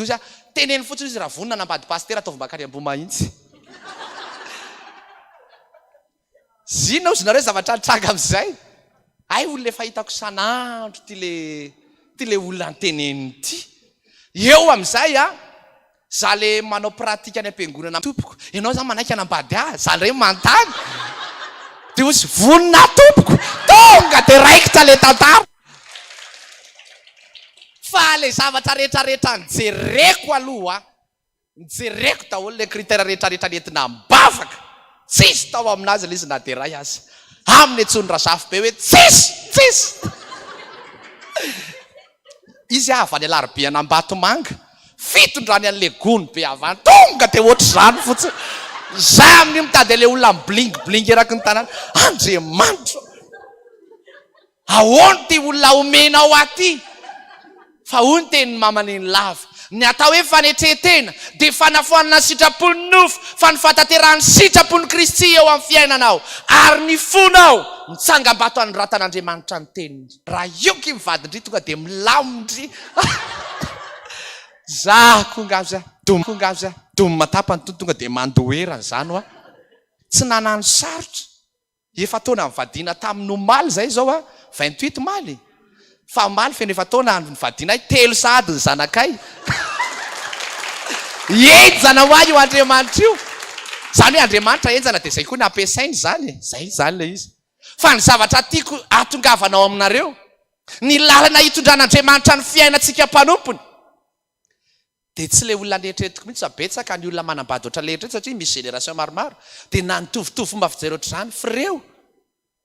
Dia hoy izy, teneno fotsiny izy raha vonona hanambady pasitera ataovy mankany Ambohimahitsy. Zinona hozy nareo zavatra nitranga amin'izay? Hay olona efa hitako isan'andro ity le ity le olona anteneniny ity. Eo amin'izay a, za le manao pratique any am-piangonana tompoko, ianao zany manaiky hanambady ahy? Za ndray manontany. Dia hozy vonona tompoko. Tonga dia raikitra le tantara. Fa le zavatra rehetrarehetra nijereko aloha Nojereko daholo le critère rehetra rehetra nentina am-bavaka, tsisy tao aminazy le izy na dia iray aza. Aminy antsoin'i Razafy be hoe tsisy! Tsisy! Izy avy any Alarobia an'Ambatomanga, fitondrany an'le gony be avy any, tonga dia ohatr'izany fotsiny. Za amin'io mitady an'le olona mi-bling bling eraky ny tanàna, Andriamanitra ô! Ahoana ity olona omenao ahy ity? Fa hoy ny tenin'i Mama Nenilava, Ny atao hoe fanetren-tena dia fanafoanana ny sitrapon'ny nofo fa ny fahatanterahan'ny sitrapon'i Kristy eo amin'ny fiainanao ary ny fonao ny tsangambato anoratan'Andriamanitra ny teniny. Raha io ki mivadin-dry tonga dia milamin-dry. Za ko nga za dom ko nga za dom tapany tonga dia mandoherana zany hoa. Tsy nanano sarotra. Efa-taona nivadiana taminy omaly izay izao a, 28 omaly? Fa omaly feno efa-taona andro nivadianay, telo sahady ny zanakay. Henjana ho ahy io Andriamanitra io. Izany hoe Andriamanitra henjana dia izay koa ny ampiasainy izany e. Izay izany ilay izy. Fa ny zavatra tiako hahatongavana ao aminareo, ny lalana hitondran'Andriamanitra ny fiainantsika mpanompony, Dia tsy ilay olona neritreretiko mihitsy fa betsaka ny olona manambady ohatran'ilay eritreretiko satria misy génération maromaro dia na nitovitovy fomba fijery ohatr'izany f'ireo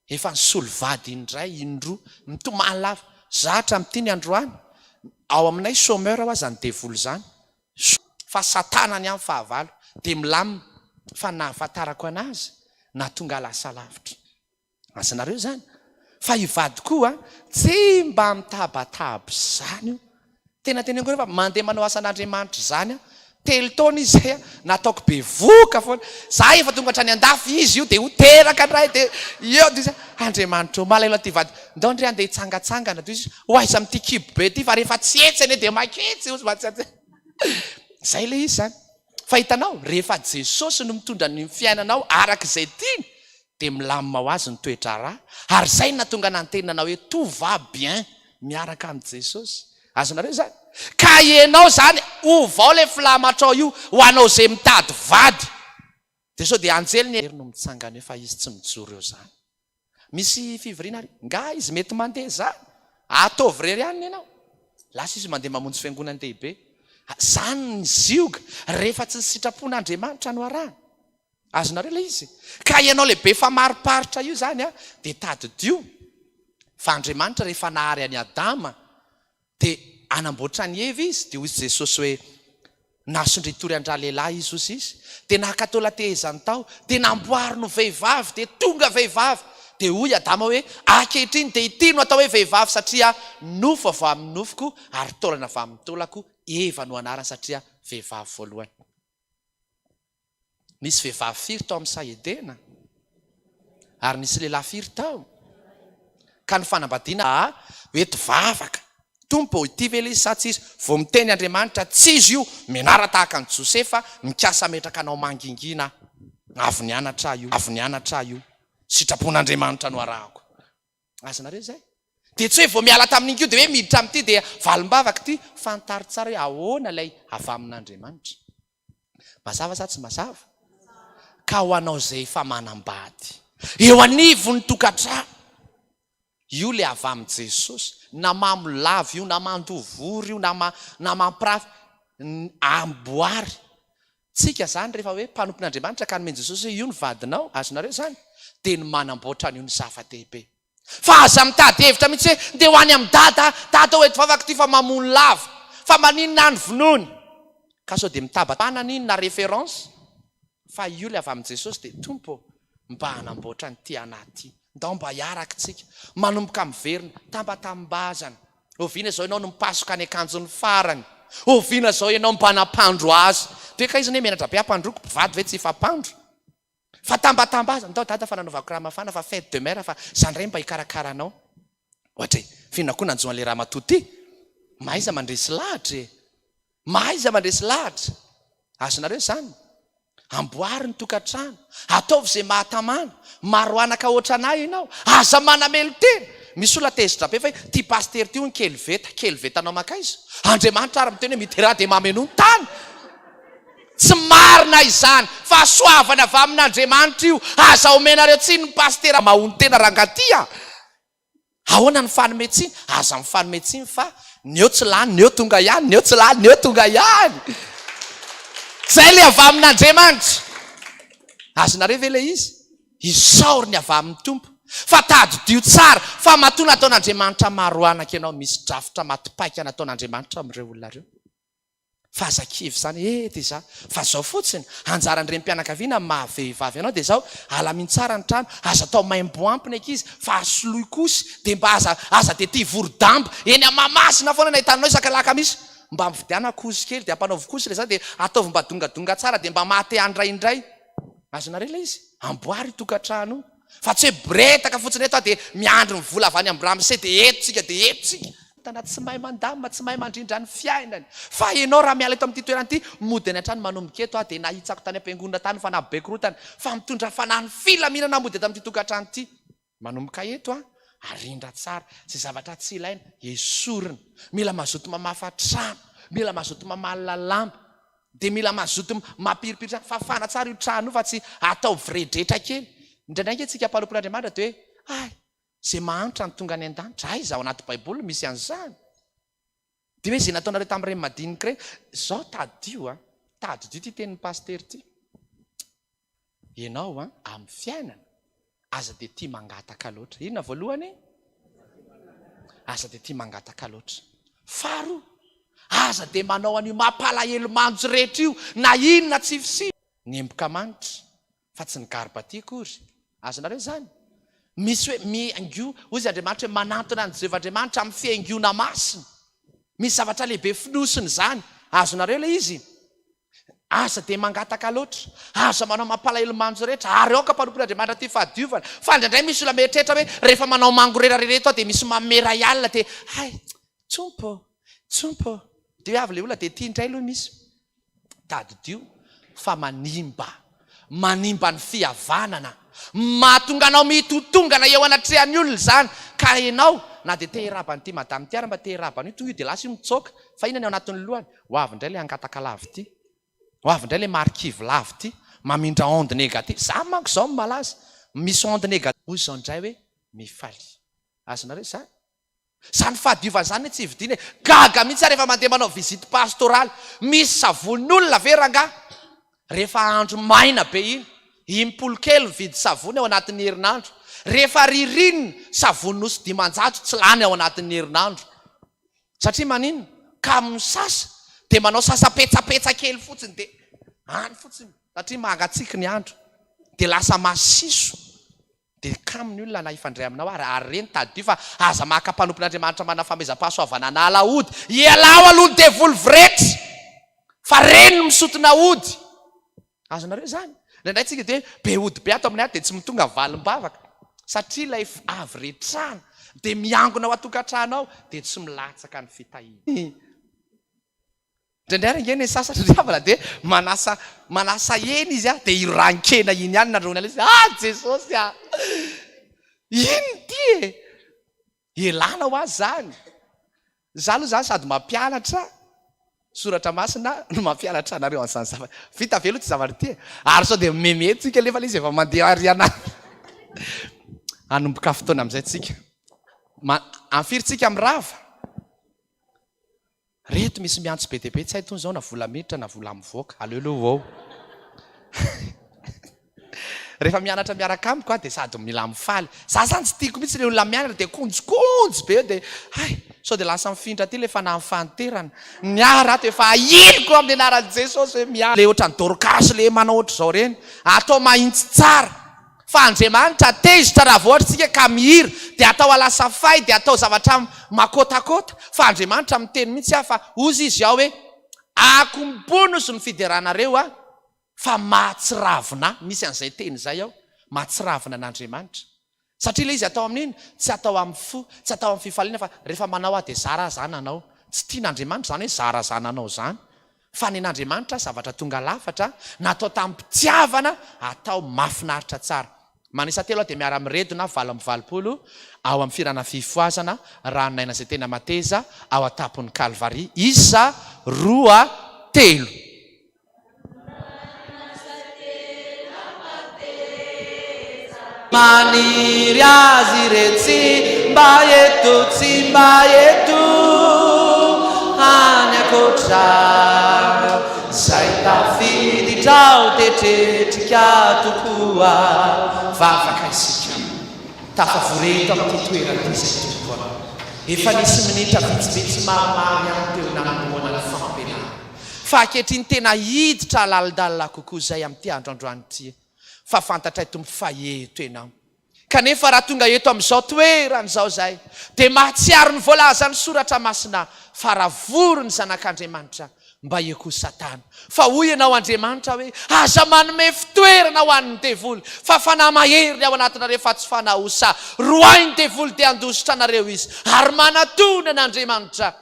efa nisolo vady indray, indroa, mitomany lava. Za hatramin'ity ny androany, ao aminay chômeur hoa zany devoly zany, fa satana ny ahy fahavalo, dia milamina fa nahafantarako anazy nahatonga lasa lavitra. Azonareo izany? Fa io vadiko io an, tsy mba mitabataba izany io. Tena teneniko anareo fa mandeha manao asan'Andriamanitra izany aho. Telo taona izy izay an, nataoko bevohoka foana. Za efa tonga hatrany andafy, izy io dia ho teraka indray dia eo dia izy, Andriamanitra ô, malahelo an'ity vady. Ndao ndry andeha hitsangatsangana dia izy, ho aiza amin'ity kibo be ity fa rehefa tsy etsy anie dia maketsy hozy mba tsy Izay ilay izy izany. Fa hitanao, rehefa Jesosy no mitondra ny fiainanao araka izay tiany, dia milamina ho azy ny toe-draharaha, ary izay no nahatonga anah niteny nanao hoe tout va bien miaraka amin'i Jesosy. Azonareo izany? Ka ianao izany, ovao ilay filamatrao io ho anao izay mitady vady. Dia sao dia anjely ny no mitsangana eo fa izy tsy mijoro eo izany. Misy fivoriana ary, nga izy mety mandeha izany? Ataovy irery ihany ny anao. Lasa izy mandeha mamonjy fiangonan-dehibe. Izany ny zioga rehefa tsy ny sitrapon'Andriamanitra no arahana. Azonareo ilay izy? Ka ianao ilay be famariparitra io izany an, dia tadidio fa Andriamanitra rehefa nahary an'i Adama dia hanamboatra an'i Eva izy, dia hoy Jesosy hoe, Nasondritory an-dralehilahy izy hozy izy, dia naka taolan-tehezany tao, dia namboariny ho vehivavy, dia tonga vehivavy. Dia hoy Adama hoe, Ankehitriny dia ity no atao hoe vehivavy satria nofo avy amin'ny nofoko ary taolana avy amin'ny taolako, Eva no anarany satria vehivavy voalohany. Nisy vehivavy firy tao amin'ny saha Edena? Ary nisy lehilahy firy tao? Ka ny fanambadiana a, hoe mpivavaka. Tompo ô, ity ve ilay izy sa tsy izy? Vao miteny Andriamanitra, tsy izy io, menara tahaka an'i Josefa, mikasa hametraka anao mangingina aho. Avy nianatra aho io, avy nianatra aho io. Sitrapon'Andriamanitra no arahako. Azonareo izay? Dia tsy hoe vao miala tamin'iny koa dia hoe miditra amin'ity dia valim-bavaka ity. Fantaro tsara hoe ahoana ilay avy amin'Andriamanitra. Mazava sa tsy mazava? Ka ho anao izay efa manambady, eo anivon'ny tokantrano, io ilay avy amin'i Jesosy, na mamo lava io, na mandoa vory io, na na mampirafy, amboary. Tsika izany rehefa hoe mpanompon'Andriamanitra ka nomen'i Jesosy hoe io ny vadinao, azonareo izany? Dia ny manamboatra an'io no zava-dehibe. Fa aza mitady hevitra mihitsy hoe ndeha ho any amin'i dada, dada ô eto vavaka ity fa mamono lava. Fa maninona any vonoiny? Ka sao dia mitaba tanana iny na référence? Fa io ilay avy amin'i Jesosy dia Tompo ô, mba hanamboatra an'ity anah ity. Ndao mba hiaraka tsika. Manomboka miverina, tambatambazana. Oviana izao ianao no mipasoka ny akanjony farany? Oviana izao ianao mba nampandro azy? Dia ka izy anie menatra be hampandroako, mpivady ve tsy hifampandro? Fa tambatambazana, ndao dada fa nanaovako raha mafana fa fête de mère fa za ndray mba hikarakara anao. Ohatra e, f'inona koa nanjo an'le ramatoa ty? Mahaiza mandresy lahatra e! Mahaiza mandresy lahatra. Azonareo izany? Amboary ny tokantrano. Ataovy izay mahatamana. Maro anaka ohatran'ahy ianao. Aza manamelo-tena. Misy olona tezitra be fa hoe ity pasitera ity hono kely veta. Kely vetanao mankaiza? Andriamanitra ary miteny hoe midera dia mamenoa ny tany. Tsy marina izany. Fahasoavana avy amin'Andriamanitra io. Aza omenareo tsiny ny pasitera mahonon-tena rangahy ty a! Ahoana ny fanome tsiny? Aza mifanome tsiny fa ny eo tsy lany, ny eo tonga ihany, ny eo tsy lany, ny eo tonga ihany. Zay le avy amin'Andriamanitra. Azonareo ve le izy? Isaory ny avy amin'ny Tompo. Fa tadidio tsara fa matoa nataon'Andriamanitra maro anaka ianao, misy drafitra maty paika nataon'Andriamanitra amin'ireo olona ireo. Fa aza kivy izany eh dia za fa zao fotsiny, anjaran'ny renim-pianakaviana amin'ny maha vehivavy anao dia zao, alamino tsara ny trano, aza atao maimbo ampy ny ankizy fa asoloy kosy dia mba aza aza dia tia vorodamba eny Mahamasina foana ny ahitanao isaka alakamisy, mba mividiana kosy kely dia ampanaovy kosy ilay zaza dia ataovy mba dongadonga tsara dia mba maha te handray indray, azonareo ilay izy? Amboary io tokantrano io fa tsy hoe boretaka fotsiny eto aho dia miandry ny vola avy any amin'ny ramose dia eto tsika dia eto tsika. Tana tsy mahay mandamina, tsy mahay mandrindra ny fiainany. Fa ianao raha miala eto amin'ity toerana ity, mody any an-trano manomboka eto aho dia nahitsako tany am-piangonana tany fa nahabe korontana. Fa mitondra fanahy ny filaminana mody eto amin'ity tokantrano ity. Manomboka eto aho, arindra tsara. Izay zavatra tsy ilaina, esorina. Mila mazoto mamafa trano, mila mazoto mamalona lamba. Dia mila mazoto mampiripiry trano. Fafana tsara io trano io fa tsy atao voredretra kely. Indraindray ange tsika mpanompon'Andriamanitra dia hoe, hay, Izay mahantra no tonga any an-danitra. Aiza ao anaty baiboly no misy an'izany? Dia hoe izay nataonareo tamin'ireny madinika ireny. Izao tadidio an, tadidio ity tenin'ny pasitera ity. Ianao an, amin'ny fiainana, aza dia tia mangataka loatra. Inona voalohany? Aza dia tia mangataka loatra. Faharoa, aza dia manao an'io mampalahelo manjo rehetra io, na inona tsy fisiana. Ny emboka manitra, Fa tsy ny garba ty akory. Azonareo izany? Misy hoe mihaingo, hoy izy Andriamanitra hoe manantona an'i Jehovah Andriamanitra amin'ny fihaingoana masina. Misy zavatra lehibe fonosina izany. Azonareo ilay izy? Aza dia mangataka loatra. Aza manao mampalahelo manjo rehetra. Ary aoka mpanompon'Andriamanitra ity fahadiovana. Fa indraindray misy olona mieritreritra hoe rehefa manao mangorera rereto aho dia misy manome iray alina dia hay, Tompo ô, Tompo ô. Dia avy ilay olona dia ity indray aloha misy. Tadidio fa manimba, manimba ny fihavanana, mahatonga anao mitotongana eo anatrehan'ny olona izany, ka ianao na dia te hiraba an'ity madame ity ary mba te hiraba an'io, tonga io dia lasa io mitsoaka, fa inona ny ao anatin'ny lohany? Ho avy indray ilay hangataka lava ity, ho avy indray ilay marikivy lava ity, mamindra onde négative, za manko izao no malaza, misy onde négative, hoy izao indray hoe mifalia, azonareo izany? Zany fahadiovana zany anie tsy hividiana e! Gaga mihitsy aho rehefa mandeha manao visite pastorale, misy savon'olona ve rangaha? Rehefa andro maina be iny, impolo kely mividy savony ao anatin'ny herinandro. Rehefa ririnina, savony nosy 500 tsy lany ao anatin'ny herinandro. Satria maninona? Kamo misasa dia manao sasa petsapetsa kely fotsiny dia any fotsiny satria mangatsiaka ny andro dia lasa masiso. Dia kamo ny olona na hifandray aminao ary, ary reny tadidio fa aza maka mpanompon'Andriamanitra manana famehezam-pahasoavana hanala ody, ialao aloha ny devoly voretra fa reny no misotona ody. Azonareo izany? Indraindray tsika dia be ody be ato aminay ato dia tsy mitonga valim-bavaka satria ilay avy retrana dia miangona ao an-tokantrano ao dia tsy milatsaka ny fitahiana. Indraindray ary ange ny sasatra ry havana dia manasa manasa hena izy a, dia io ran-kena iny ihany nandroany an'ilay izy, ah Jesosy a! Inona ity e? Ialana ho azy izany. Za aloha izany sady mampianatra soratra masina no mampianatra anareo an'izany zavatra. Vita ve aloha ity zavatra ity e? Ary sao dia mimeme tsika nefa ilay izy efa mandeha ary ana. Hanomboka fotoana amin'izay tsika. Ma, amin'ny firy tsika mirava? Reto misy miantso be dia be tsy hay tony zao na vola miditra na vola mivoaka, aleo aloha ho ao. Rehefa mianatra miaraka amiko aho dia sady mila mifaly. Za zany tsy tiako mihitsy le olona mianatra dia konjokonjo be eo dia hay sao dia lasa mifindra aty le fanahy fahanterana. Ny ahy rato efa ahiliko amin'ny anaran'i Jesosy hoe miala. Le ohatran'i Dorcas le manao ohatr'izao reny. Atao mahintsy tsara. Fa Andriamanitra tezitra raha vao ohatra tsika ka mihira dia atao alasafay dia atao zavatra makotakota fa Andriamanitra miteny mihitsy aho fa hozy izy ao hoe akombono ozy ny fideranareo a fa mahatsiravina ahy misy an'izay teny izay ao mahatsiravina an'Andriamanitra satria ilay izy atao amin'iny tsy atao amin'ny fo tsy atao amin'ny fifaliana fa rehefa manao aho dia zara aho za nanao tsy tian'Andriamanitra izany hoe zara za nanao izany. Fa nen'Andriamanitra zavatra tonga lafatra, natao tamim-pitiavana, atao mahafinaritra tsara. Manisa telo aho dia miara-miredona 88 ao amin'ny firana fifohazana, ranon'aina izay tena mateza, ao an-tampon'ny Kalvary. Isa, roa, telo. Maniry azy ire tsy mba eto tsy mba eto any ankoatra zay tafiditra ao tetretrika tokoa. Vavaka isika. Tafavory eto amin'ity toerana ity izay Tompo a. Efa nisy minitra vitsivitsy maromaro ihany teo nanombohana ny fampianarana. Fa ankehitriny tena hiditra lalindalina kokoa izay amin'ity andro androany ity. Fa fantatray Tompo fa eto Ianao. Kanefa raha tonga eto amin'izao toerana izao izahay, dia mahatsiaro ny voalazan'ny Soratra Masina fa raha vory ny zanak'Andriamanitra, mba eo koa Satana. Fa hoy Ianao Andriamanitra hoe, Aza manome fitoerana ho an'ny devoly, fa fanahy mahery ny ao anatinareo fa tsy fanahy osa. Roahy ny devoly dia handositra anareo izy, ary manatona an'Andriamanitra.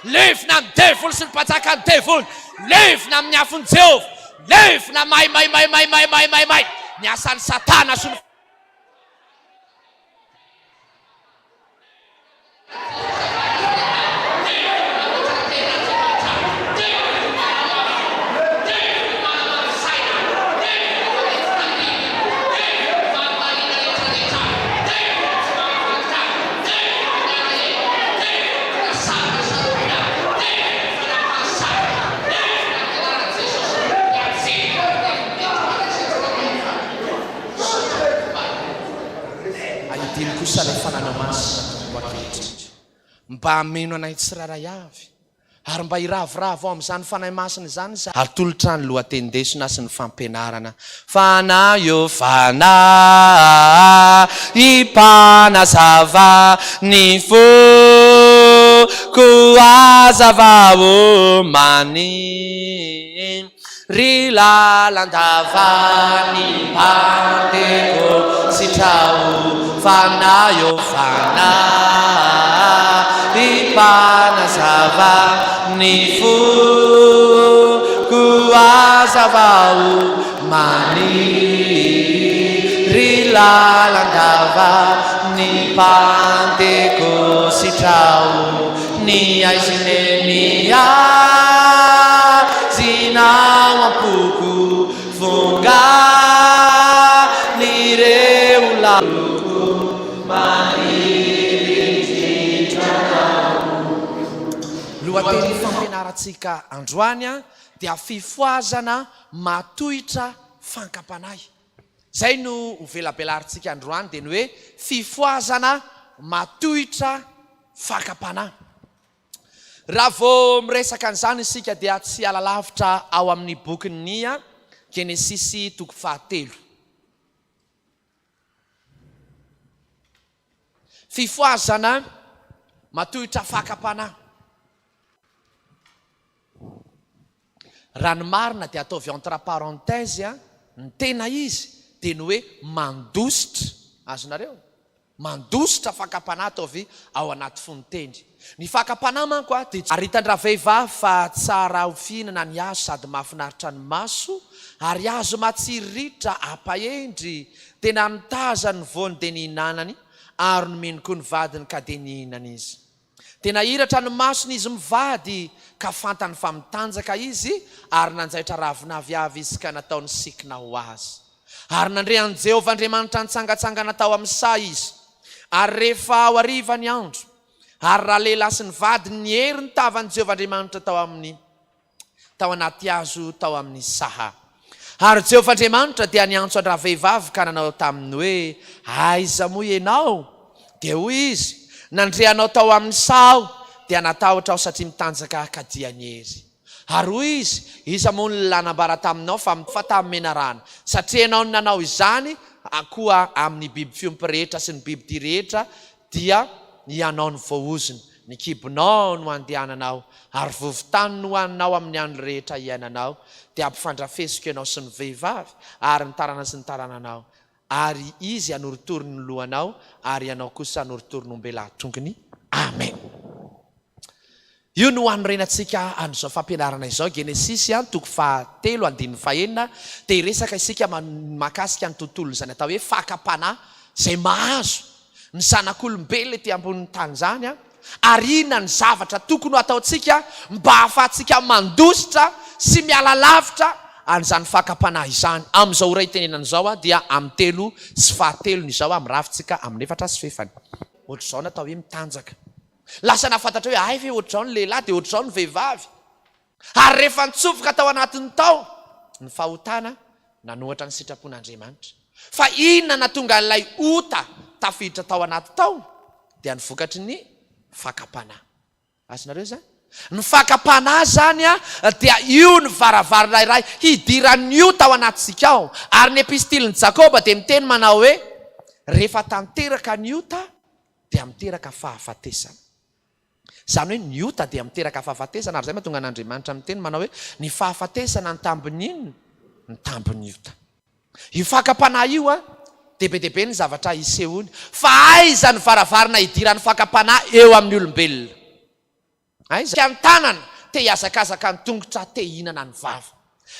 Levona ny devoly sy ny mpanjakan'ny devoly. Levona amin'ny afon'i Jehovah. Levona may may may may may may may may ny asan'i Satana sy ny. Ahidino kosa ilay fananao masina Tompo ankehitriny mba hameno anay tsirairay avy Ary mba hiravoravo ao amin'izany Fanahy Masina izany izahay. Atolotra ny lohatenin-desona sy ny fampianarana Fanahy ô Fanahy mpanazava ny foko hazavao mania Ry lalandava ny mpandeko sitraho Fanahy ô Fanahy mpanazava ny foko hazavao maniry Ry lalandava ny mpandeko sitraho Ny aizina ny aizina ao am-poko Vonga ny reo laloko maniry indrindra anao. Lohatenin'ny fampianarantsika androany dia fifohazana matohitra fankam-panahy. Izay no ho velabelarintsika androany dia ny hoe fifohazana matohitra fakam-panahy. Raha vao miresaka an'izany isika dia tsy hiala lavitra ao amin'ny bokin'ny Genesisy toko fahatelo. Fifohazana matohitra fakam-panahy. Raha ny marina dia ataovy entre parenthèse ny tena izy dia ny hoe mandositra. Azonareo? Mandositra fakam-panahy ataovy ao anaty fononteny. Ny fakam-panahy manko a dia. Ary hitan-dravehivavy fa tsara ho fihinana ny hazo sady mahafinaritra ny maso, ary hazo matsiriritra hampahendry, dia nanotazany ny voany dia nihinanany, ary nomeny koa ny vadiny ka dia nihinana izy. Dia nahiratra ny masony izy mivady, ka fantany fa mitanjaka izy, ary nanjaitra ravin'aviavy izy ka nataony sikina ho azy. Ary nandre an'i Jehovah Andriamanitra nitsangantsangana tao amin'ny saha izy. Ary rehefa ao hariva ny andro, ary ralehilahy sy ny vadiny niery ny tavan'i Jehovah Andriamanitra tao amin'ny tao anaty hazo tao amin'ny saha. Ary Jehovah Andriamanitra dia niantso an-dravehivavy ka nanao taminy hoe, Aiza moa ianao? Dia hoy izy, Nandre anao tao amin'ny saha aho, dia natahotra aho satria mitanjaka ka dia niery. Ary hoy izy, Iza moa no nanambara taminao fa fa tamin'ny menarana? Satria ianao no nanao izany, koa amin'ny biby fiompy rehetra sy ny bibidia rehetra dia ianao no voaozona, ny kibonao no andehananao, ary vovo-tany no hohaninao amin'ny andro rehetra iainanao, dia hampifandrafesiko ianao sy ny vehivavy, ary ny taranany sy ny tarananao, ary izy hanorotoro ny lohanao, ary ianao kosa hanorotoro ny ombelahy tongony. Amen. Io no hanorenantsika an'izao fampianarana izao, Genesisy toko fahatelo andininy fahenina, dia hiresaka isika mahakasika ny tontolon'izany atao hoe fakam-panahy izay mahazo ny zanak'olombelona ety ambonin'ny tany izany, ary inona ny zavatra tokony ho ataontsika mba hahafahantsika mandositra sy miala lavitra an'izany fakam-panahy izany. Amin'izao ora itenenana izao dia amin'ny telo sy fahatelony izao amin'ny rafintsika amin'ny efatra sy fefany. Ohatr'izao ny atao hoe mitanjaka. Lasa nahafantatra hoe hay ve ohatr'izao ny lehilahy dia ohatr'izao ny vehivavy. Ary rehefa nitsofoka tao anatiny tao ny fahotana, nanohatra ny sitrapon'Andriamanitra. Fa inona nahatonga an'ilay ota tafiditra tao anaty tao? Dia ny vokatry ny fakam-panahy. Azonareo izany? Ny fakam-panahy izany dia io ny varavarana iray hidiran'ny ota ao anatintsika ao. Ary ny epistilin'i Jakoba dia miteny manao hoe, rehefa tanteraka ny ota dia miteraka fahafatesana. Izany hoe ny ota dia miteraka fahafatesana ary izay mahatonga an'Andriamanitra miteny manao hoe ny fahafatesana ny tambin'ny inona? Ny tambin'ny ota. Io fakam-panahy io an, dia be dia be ny zavatra isehoany. Fa aiza ny varavarana idiran'ny fakam-panahy eo amin'ny olombelona? Aiza? Ny tanana, te hihazakazaka ny tongotra, te hihinana ny vava.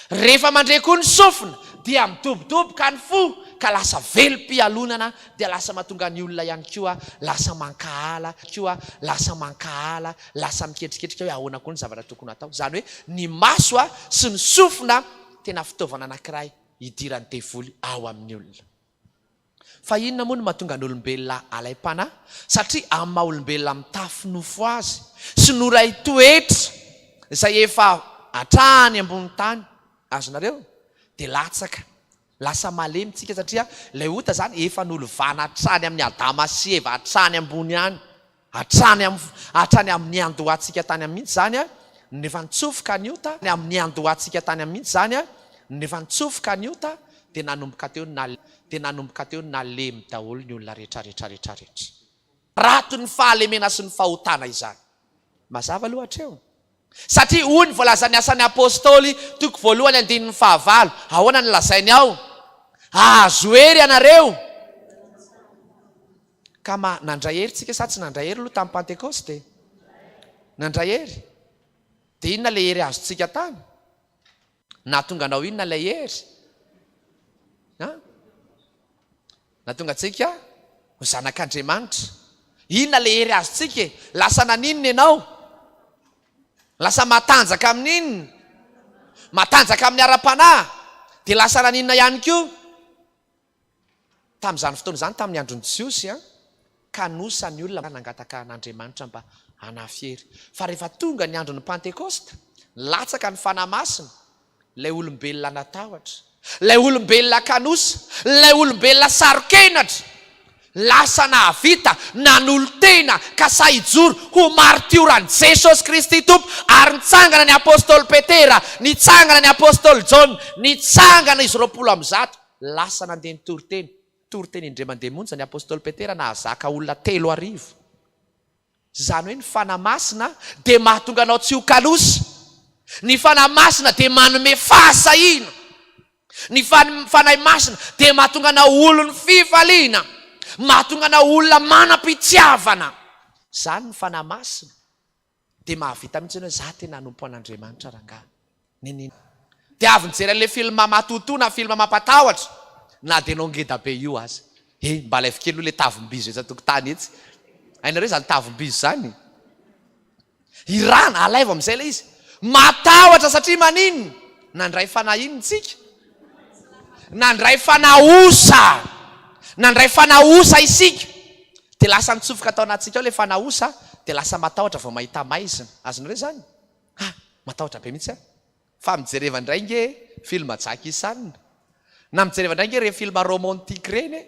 Rehefa mandre koa ny sofina dia midobodoboka ny fo ka lasa velom-pialonana dia lasa mahatonga ny olona ihany koa lasa mankahala koa lasa mankahala, lasa miketriketrika hoe ahoana koa ny zavatra tokony hatao. Izany hoe ny maso sy ny sofina tena fitaovana anankiray idiran'ny devoly ao amin'ny olona. Fa inona moa no mahatonga ny olombelona alaim-panahy? Satria amin'ny maha olombelona mitafy nofo azy sy noray toetra izay efa hatrany ambony tany, azonareo? Dia latsaka, lasa malemy tsika satria ilay ota izany efa nolovana hatrany amin'i Adama sy Eva hatrany ambony any. Hatrany am hatrany amin'ny niandohantsika tany am mihitsy izany an, no efa nitsofoka ny ota, amin'ny niandohantsika tany am mihitsy izany an, no efa nitsofoka ny ota, dia nanomboka teo na dia nanomboka teo nalemy daholo ny olona rehetra rehetra rehetra rehetra. Raton'ny fahalemena sy ny fahotana izany. Mazava aloha hatreo. Satria hoy ny voalazan'ny Asan'ny Apostoly, toko voalohany andininy fahavalo, ahoana no lazainy ao? Hahazo hery ianareo. Ka ma, nandray hery tsika sa tsy nandray hery aloha tamin'ny Pantekosta e? Nandray hery. Dia inona ilay hery azontsika tany? Nahatonga anao inona ilay hery? An? Nahatonga antsika ho zanak'Andriamanitra. Inona ilay hery azontsika e? Lasa naninona ianao? Lasa matanjaka amin'ny inona? Matanjaka amin'ny ara-panahy. Dia lasa naninona ihany koa? Tamin'izany fotoana izany, tamin'ny andron'ny Jiosy, kanosa ny olona nangataka an'Andriamanitra mba hanafy hery. Fa rehefa tonga ny andron'ny Pantekosta, nilatsaka ny Fanahy Masina, ilay olombelona natahotra, ilay olombelona kanosa, ilay olombelona saro-kenatra, lasa nahavita nanolo-tena ka sahy hijoro ho maritioran'i Jesosy Kristy Tompo, ary nitsangana ny apostoly Petera, nitsangana ny apostoly Jaona, nitsangana izy 120. Lasa nandeha nitory teny. Nitory teny indray mandeha monja ny apostoly Petera nahazaka olona 3000. Izany hoe ny Fanahy Masina dia mahatonga anao tsy ho kalosa. Ny Fanahy Masina dia manome fahasahiana. Ny Fanahy Masina dia mahatonga anao olon'ny fifaliana. Mahatonga anao olona manam-pitiavana. Izany ny Fanahy Masina. Dia mahavita mihitsy ianao hoe za tena hanompo an'Andriamanitra rangahy. Nini. Dia avy nijery an'ilay film matotoa na film mampatahotra na dia ianao ngeda be io aza. He, mba alaivo kely aloha ilay tavim-bizo etsy an-tokotany etsy. Hainareo izany tavim-bizo izany? Irana, alaivo amin'izay ilay izy. Matahotra satria maninona? Nandray fanahy inona isika? Nandray fanahy osa! Nandray fanahy osa isika. Dia lasa nitsofoka tao anatintsika ao ilay fanahy osa, dia lasa matahotra vao mahita maizina. Azonareo izany? Ah! Matahotra be mihitsy aho. Fa mijereva indray nge film Jackie Chan, na mijereva indray nge ireny film romantique ireny e!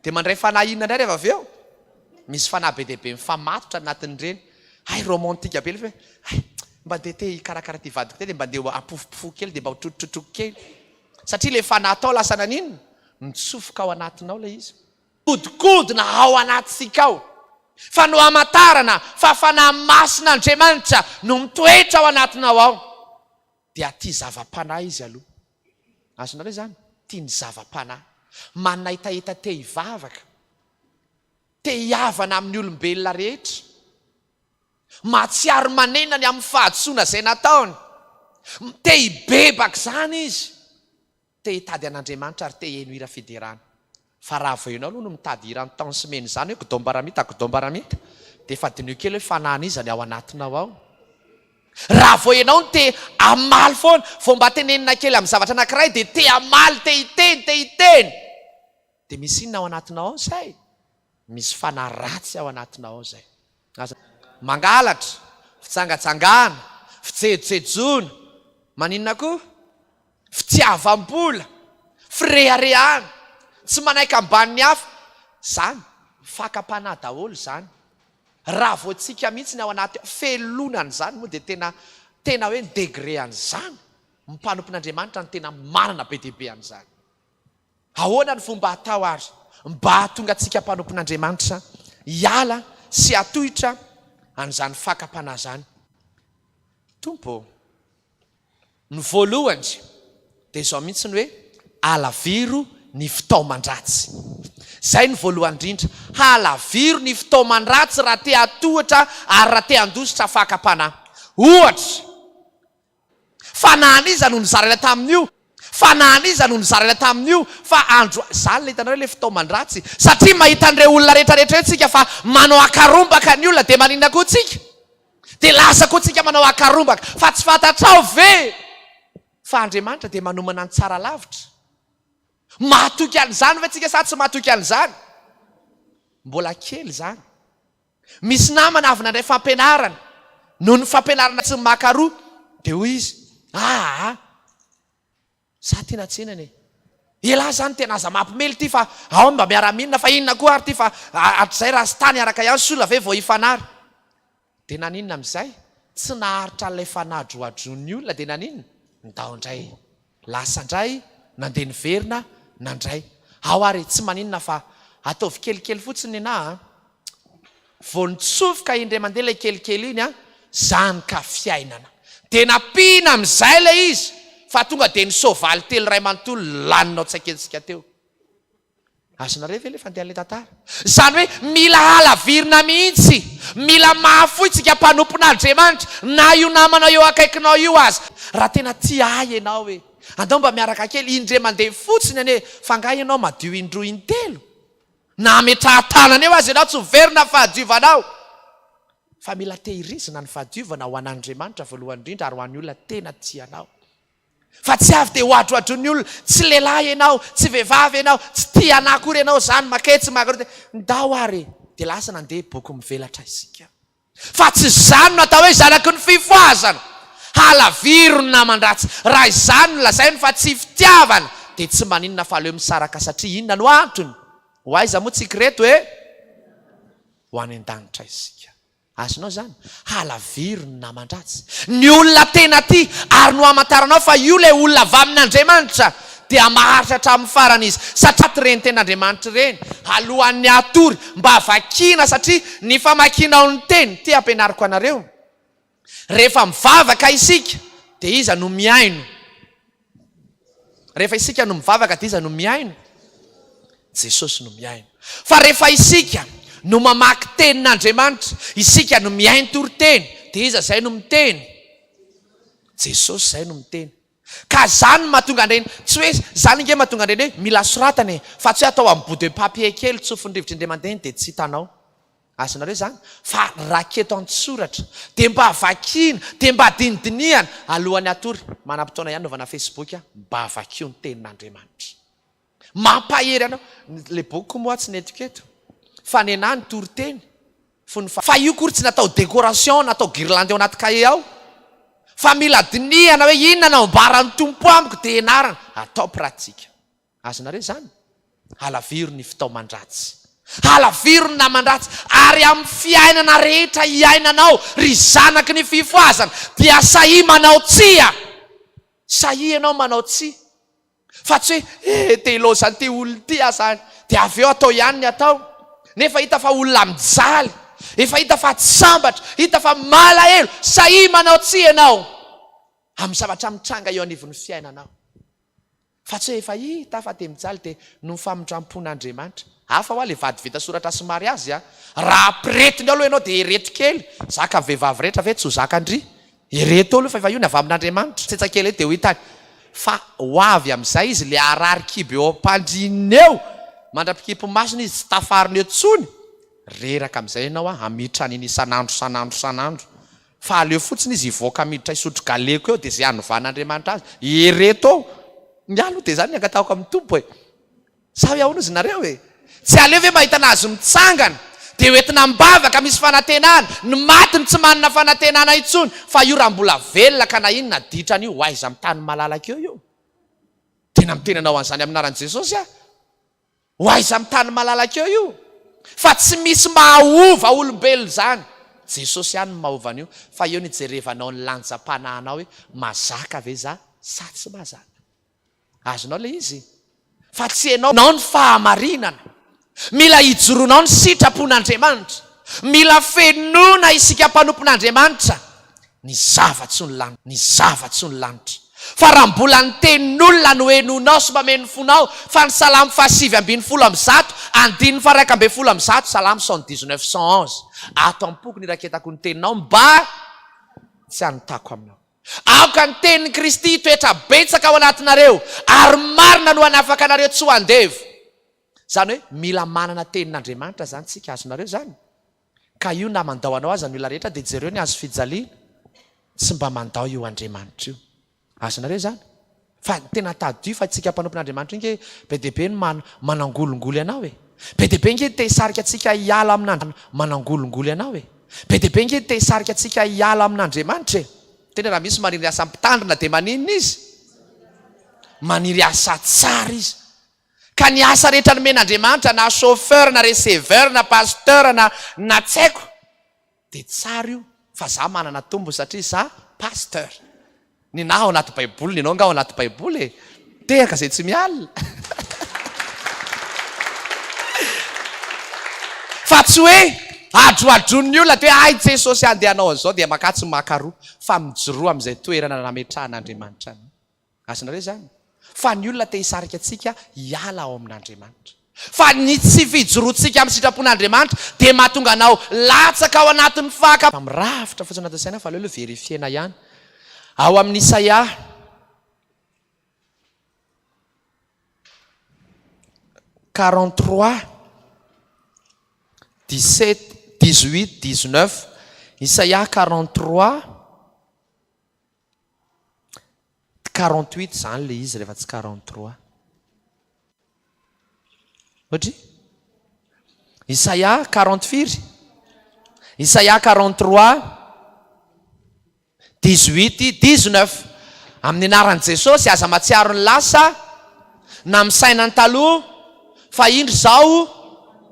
Dia mandray fanahy inona indray rehefa avy eo? Misy fanahy be dia be mifamatotra anatin'ireny. Hay romantique be ilay film hoe, hay mba ndeha te hikarakara ity vadiko ity dia mba ndeha ho apofopofoho kely dia mba ho trotrotrotroko kely. Satria ilay fanahy tao lasa naninona? Nitsofoka ao anatinao ilay izy. Mihodinkodina ao anatintsika ao. Fa no hamantarana fa Fanahy Masin'Andriamanitra no mitoetra ao anatinao ao, dia tia zava-panahy izy aloha. Azonareo izany? Tia ny zava-panahy. Manaitahita te hivavaka. Te hihavana amin'ny olombelona rehetra. Mahatsiaro manenina ny amin'ny fahadisoana izay nataony. Te hibebaka izany izy. Te hitady an'Andriamanitra ary te heno hira fiderana. Fa raha vao ianao aloha no mitady hira intense mena izany hoe godombaramita godombaramita dia efa diniho kely hoe fanahin'iza ny ao anatinao ao. Raha vao ianao no te hamaly foana, vao mba tenenina kely amin'ny zavatra anankiray dia te hamaly, te hiteny, te hiteny. Dia misy inona ao anatinao ao izay? Misy fanahy ratsy ao anatinao ao izay. Aza mangalatra, fijangajangana, fijejojejoana, maninona koa? Fitiavam-bola, fireharehana, tsy manaiky ambanin'ny hafa. Izany, fakam-panahy daholo izany. Raha vao tsika mihitsy ny ao anaty felonana izany moa dia tena tena hoe ny degré an'izany, ny mpanompon'Andriamanitra no tena manana be dia be an'izany. Ahoana ny fomba atao ary mba hahatonga antsika mpanompon'Andriamanitra hiala sy hatohitra an'izany fakam-panahy izany? Tompo ô! Ny voalohany dia izao mihitsy ny hoe alaviro ny fitaoman-dratsy. Izay no voalohany indrindra. Halaviro ny fitaoman-dratsy raha te hatohitra ary raha te handositra fakam-panahy. Ohatra, fanahin'iza no nozaraina tamin'io? Fanahin'iza no nozaraina tamin'io? Fa andro, izany ilay hitanareo ilay fitaoman-dratsy. Satria mahita an'ireo olona rehetrarehetra ireo tsika fa manao akarombaka ny olona dia maninona koa tsika? Dia lasa koa tsika manao akarombaka. Fa tsy fantatrao ve fa Andriamanitra dia manomana ny tsara lavitra? Mahatoky an'izany ve tsika sa tsy mahatoky an'izany? Mbola kely izany. Misy namana avy nandray fampianarana. Noho ny fampianarana tsy maka roa, dia hoy izy, aa, Za tena tsenana e. Elah zany tena aza mampimely ty fa ao mba miara-minina fa inona koa ary ty fa hatrizay rasta niaraka ihany sola ve vao hifanary. De naninona amizay? Tsy naharitra an'ilay fanadrohadroan'ny olona de naninona? Ndao ndray. Lasa ndray nandeha niverina nandray. Ao ary e, tsy maninona fa ataovy kelikely fotsiny nenah a. Vao nitsofoka indray mandeha ilay kelikely iny an, zany ka fiainana. Dia nampiana amin'izay ilay izy fa tonga dia ny soavaly telo iray manontolo laninao tsaiketsika teo. Azonareo ve ilay fandehan'ilay tantara? Izany hoe mila halavirina mihitsy, mila mahafoy tsika mpanompon'Andriamanitra na io namana eo akaikinao io aza. Raha tena tia ahy ianao e, andao mba miaraka kely indray mandeha fotsiny anie fa angaha ianao madio indroa intelo? Na ametrahan-tanana eo aza ianao tsy ho very na fahadiovanao. Fa mila tehirizina ny fahadiovana ho an'Andriamanitra voalohany indrindra ary ho an'ny olona tena tia anao. Fa tsy avy dia hoadroadroin'ny olona, tsy lehilahy ianao, tsy vehivavy ianao, tsy tia anà akory ianao izany, maketsy makaroa dia ndao ary e! Dia lasa nandeha boky mivelatra isika. Fa tsy izany no atao hoe zanaky ny fifohazana. Halaviro ny naman-dratsy. Raha izany no lazainy fa tsy fitiavana dia tsy maninona fa aleo misaraka satria inona no antony? Ho aiza moa tsika ireto e? Ho any an-danitra isika. Azonao izany? Halaviro ny naman-dratsy. Ny olona tena tia ary no hamantaranao fa io ilay olona avy amin'Andriamanitra dia maharitra hatramin'ny farany izy. Satria ireny tenin'Andriamanitra ireny, alohan'ny hatory, mba vakiana satria ny famakianao ny teny, ity ampianariko anareo, rehefa mivavaka isika dia iza no mihaino? Rehefa isika no mivavaka dia iza no mihaino? Jesosy no mihaino. Fa rehefa isika no mamaky tenin'Andriamanitra, isika no mihaino toriteny, dia iza izay no miteny? Jesosy izay no miteny. Ka zany no mahatonga an'ireny, tsy hoe zany ange mahatonga an'ireny hoe mila soratana e, fa tsy hoe atao amin'ny bout de papier kely tsofin'ny rivotra indray mandeha dia tsy hitanao. Azonareo izany? Fa raketo an-tsoratra, dia mba vakiana, dia mba dinidinihana, alohan'ny hatory, manam-potoana ihany anaovana Facebook, mba vakio ny tenin'Andriamanitra. Mampahery anao. Le bokiko moa tsy nentiko eto. Fa nenah ny toriteny. Fony fa. Fa io kory tsy natao décoration, natao guirlande ao anaty cahier ao. Fa mila dinihana hoe inona no ambaran'ny Tompo amiko dia ianarana. Atao pratique. Azonareo izany? Halaviro ny fitaoman-dratsy. Halaviro ny naman-dratsy. Ary amin'ny fiainana rehetra iainanao, ry zanaky ny fifohazana, dia sahia manao tsia. Sahia ianao manao tsia. Fa tsy hoe eh te hilaoza an'ity olona ity aho zany, dia avy eo atao ihany ny atao. Nefa hita fa olona mijaly, efa hita fa tsy sambatra, hita fa malahelo, sahia manao tsia ianao amin'ny zavatra mitranga eo anivon'ny fiainanao. Fa tsy hoe efa hita fa dia mijaly dia noho ny famindrampon'Andriamanitra. Hafa hoa le vady vita soratra sy mariazy a! Raha ampiretiny ao aloha ianao dia ereto kely, zaka ny vehivavy rehetra ve tsy ho zakan-dry? Ereto ao aloha fa efa io ny avy amin'Andriamanitra. Tsetsa kely eo dia ho hitany fa ho avy amin'izay izy le harary kibo eo am-pandriana eo mandra-pikipy masony izy tsy tafarina eo tsony, reraka amin'izay ianao a, hamitra an'iny isan'andro isan'andro isan'andro. Fa aleo fotsiny izy hivoaka miditra hisotro galeko eo dia izay hanovan'Andriamanitra azy. Ereto ao. Ny ahy aloha dia izany ny angatahako amin'ny Tompo e. Sa hoe ahoana ozy nareo e? Tsy aleo ve mahita anazy mitsangana dia ho entina am-bavaka misy fanantenana, ny maty no tsy manana fanantenana intsony fa io raha mbola velona ka na inona ditrany io ho aiza amin'ny tany malalaka eo io? Tena miteny anao an'izany amin'ny anaran'i Jesosy aho. Ho aiza amin'ny tany malalaka eo io? Fa tsy misy mahaova olombelona izany. Jesosy ihany no mahaova an'io. Fa eo no ijerevanao ny lanjam-panahinao hoe mazaka ve za sa tsy mazaka. Azonao ilay izy? Fa tsy ianao nao ny fahamarinana. Mila ijoroanao ny sitrapon'Andriamanitra. Mila fenoina isika mpanompon'Andriamanitra ny zava-tsoa ny lanitra, ny zava-tsoa ny lanitra. Fa raha mbola ny tenin'olona no henoinao sy mameno ny fonao, fa ny Salamo faha-119, andininy faha-111, Salamo 119, 111, ato am-poko ny iraketako ny teninao mba tsy hanotako aminao. Aoka ny tenin'i Kristy hitoetra betsaka ao anatinareo, ary marina no hanafaka anareo tsy ho andevo. Izany hoe mila manana tenin'Andriamanitra izany tsika, azonareo izany? Ka io na mandao anao aza ny olona rehetra dia jereo ny hazo fijaliana, tsy mba mandao io Andriamanitra io. Azonareo izany? Fa tena tadidio fa tsika mpanompon'Andriamanitra io nge be dia be no manangolingoly anao e. Be dia be nge te hisarika antsika hiala amin'Andriamanitra manangolingoly anao e. Be dia be nge te hisarika antsika hiala amin'Andriamanitra e. Tena raha misy maniry asa mpitandrina dia maninona izy? Maniry asa tsara izy. Ka ny asa rehetra nomen'Andriamanitra na chauffeur na receveur na pasteur na na tsy haiko dia tsara io fa za manana tombony satria za pasteur. Nenaha ao anaty baiboly nenao nga ao anaty baiboly e! Tehaka zay tsy mialona. Fa tsy hoe adroadroin'ny olona dia hoe hay Jesosy andeha hanao an'izao dia makà tsy maka roa fa mijoroa amin'izay toerana nametrahan'Andriamanitra anao. Azonareo izany? Fa ny olona te hisarika antsika hiala ao amin'Andriamanitra. Fa ny tsy fijoroantsika amin'ny sitrapon'Andriamanitra dia mahatonga anao latsaka ao anatin'ny faka. Mirafitra fotsiny anatin'ny saina fa aleo aloha verifier-na ihany. Ao amin'ny Isaia. 43, 17, 18, 19, Isaia 43. 48 zany le izy rehefa tsy 43. Ohatry? Isaia 40 firy? Isaia 43 18 19 Amin'ny anaran'i Jesosy aza matsiaro ny lasa na misaina ny taloha fa indro izaho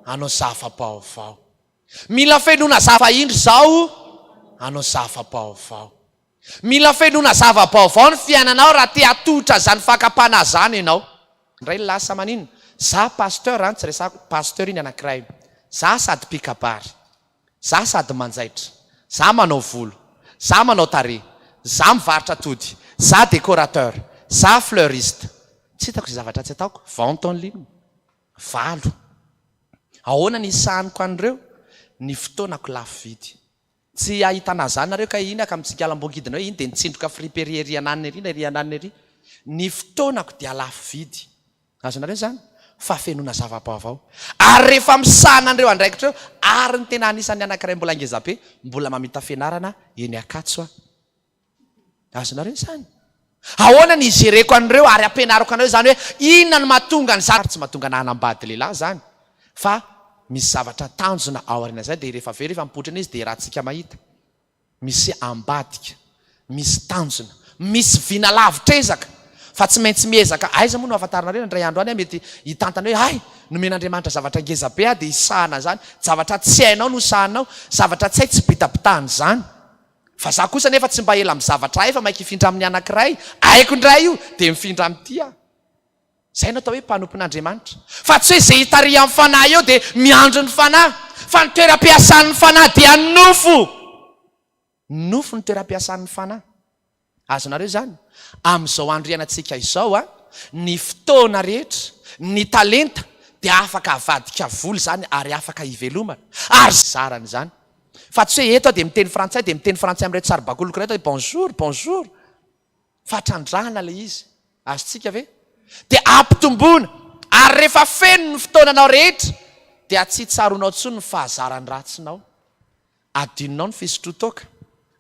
hanao zava-baovao. Mila fenoina zava indro izaho hanao zava-baovao. Mila fenoina zava-baovao ny fiainanao raha te hatohitra izany fakam-panahy izany ianao. Indray lasa maninona? Za pasteur an, tsy resahako, pasteur iny anankiray. Za sady mpikabary. Za sady manjaitra. Za manao volo. Za manao tarehy. Za mivarotra atody. Za decorateur. Za fleuriste. Tsy hitako izay zavatra tsy ataoko. Vente en ligne. Valo. Ahoana ny hisahaniko an'ireo? Ny fotoanako lafo vidy. Tsy ahitana an'izany nareo kay iny aka mitsingalam-bongidina hoe iny dia nitsindroka friperie ery ananona ery na ery ananona ery. Ny fotoanako dia lafo vidy. Azonareo izany? Fahafenoana zava-baovao. Ary rehefa misahana an'ireo andraikitra ireo, ary ny tena anisan'ny anankiray mbola ngezabe, mbola mamita fianarana eny Ankatso aho. Azonareo izany? Ahoana ny hijereko an'ireo ary ampianariko anareo izany hoe inona no mahatonga ny zavatra, tsy mahatonga anah hanambady lehilahy izany fa misy zavatra tanjona ao aoriana izay dia rehefa avy eo rehefa mipoitra iny izy dia ratsika mahita. Misy ambadika, misy tanjona, misy vina lavitr'ezaka fa tsy maintsy miezaka. Aiza moa no ahafantaranareo indray andro any aho mety hitantana hoe hay nomen'Andriamanitra zavatra ngeza be aho dia hisahana an'izany. Zavatra tsy hainao no sahaninao, zavatra tsy hay tsy bitabitahana izany. Fa za kosa nefa tsy mba ela amin'ny zavatra hay fa maika hifindra amin'ny anankiray, haiko indray io, dia mifindra amin'ity aho. Izay no atao hoe mpanompon'Andriamanitra. Fa tsy hoe izay hitarihan'ny Fanahy eo dia miandry ny Fanahy. Fa ny toeram-piasan'ny Fanahy dia nofo. Nofo ny toeram-piasan'ny Fanahy. Azonareo izany? Amin'izao andro iainantsika izao, Ny fotoana rehetra, ny talenta dia afaka avadika vola izany ary afaka ivelomana. Ary zarana izany. Fa tsy hoe eto aho dia miteny frantsay dia miteny frantsay amin'ireto saribakoliko ireto hoe bonjour, bonjour. Fa trandrahana ilay izy. Azontsika ve? Dia ampitomboina. Ary rehefa feno ny fotoananao rehetra dia tsy tsaroanao intsony ny fahazaran-dratsinao. Adinonao ny fisotroan-toaka.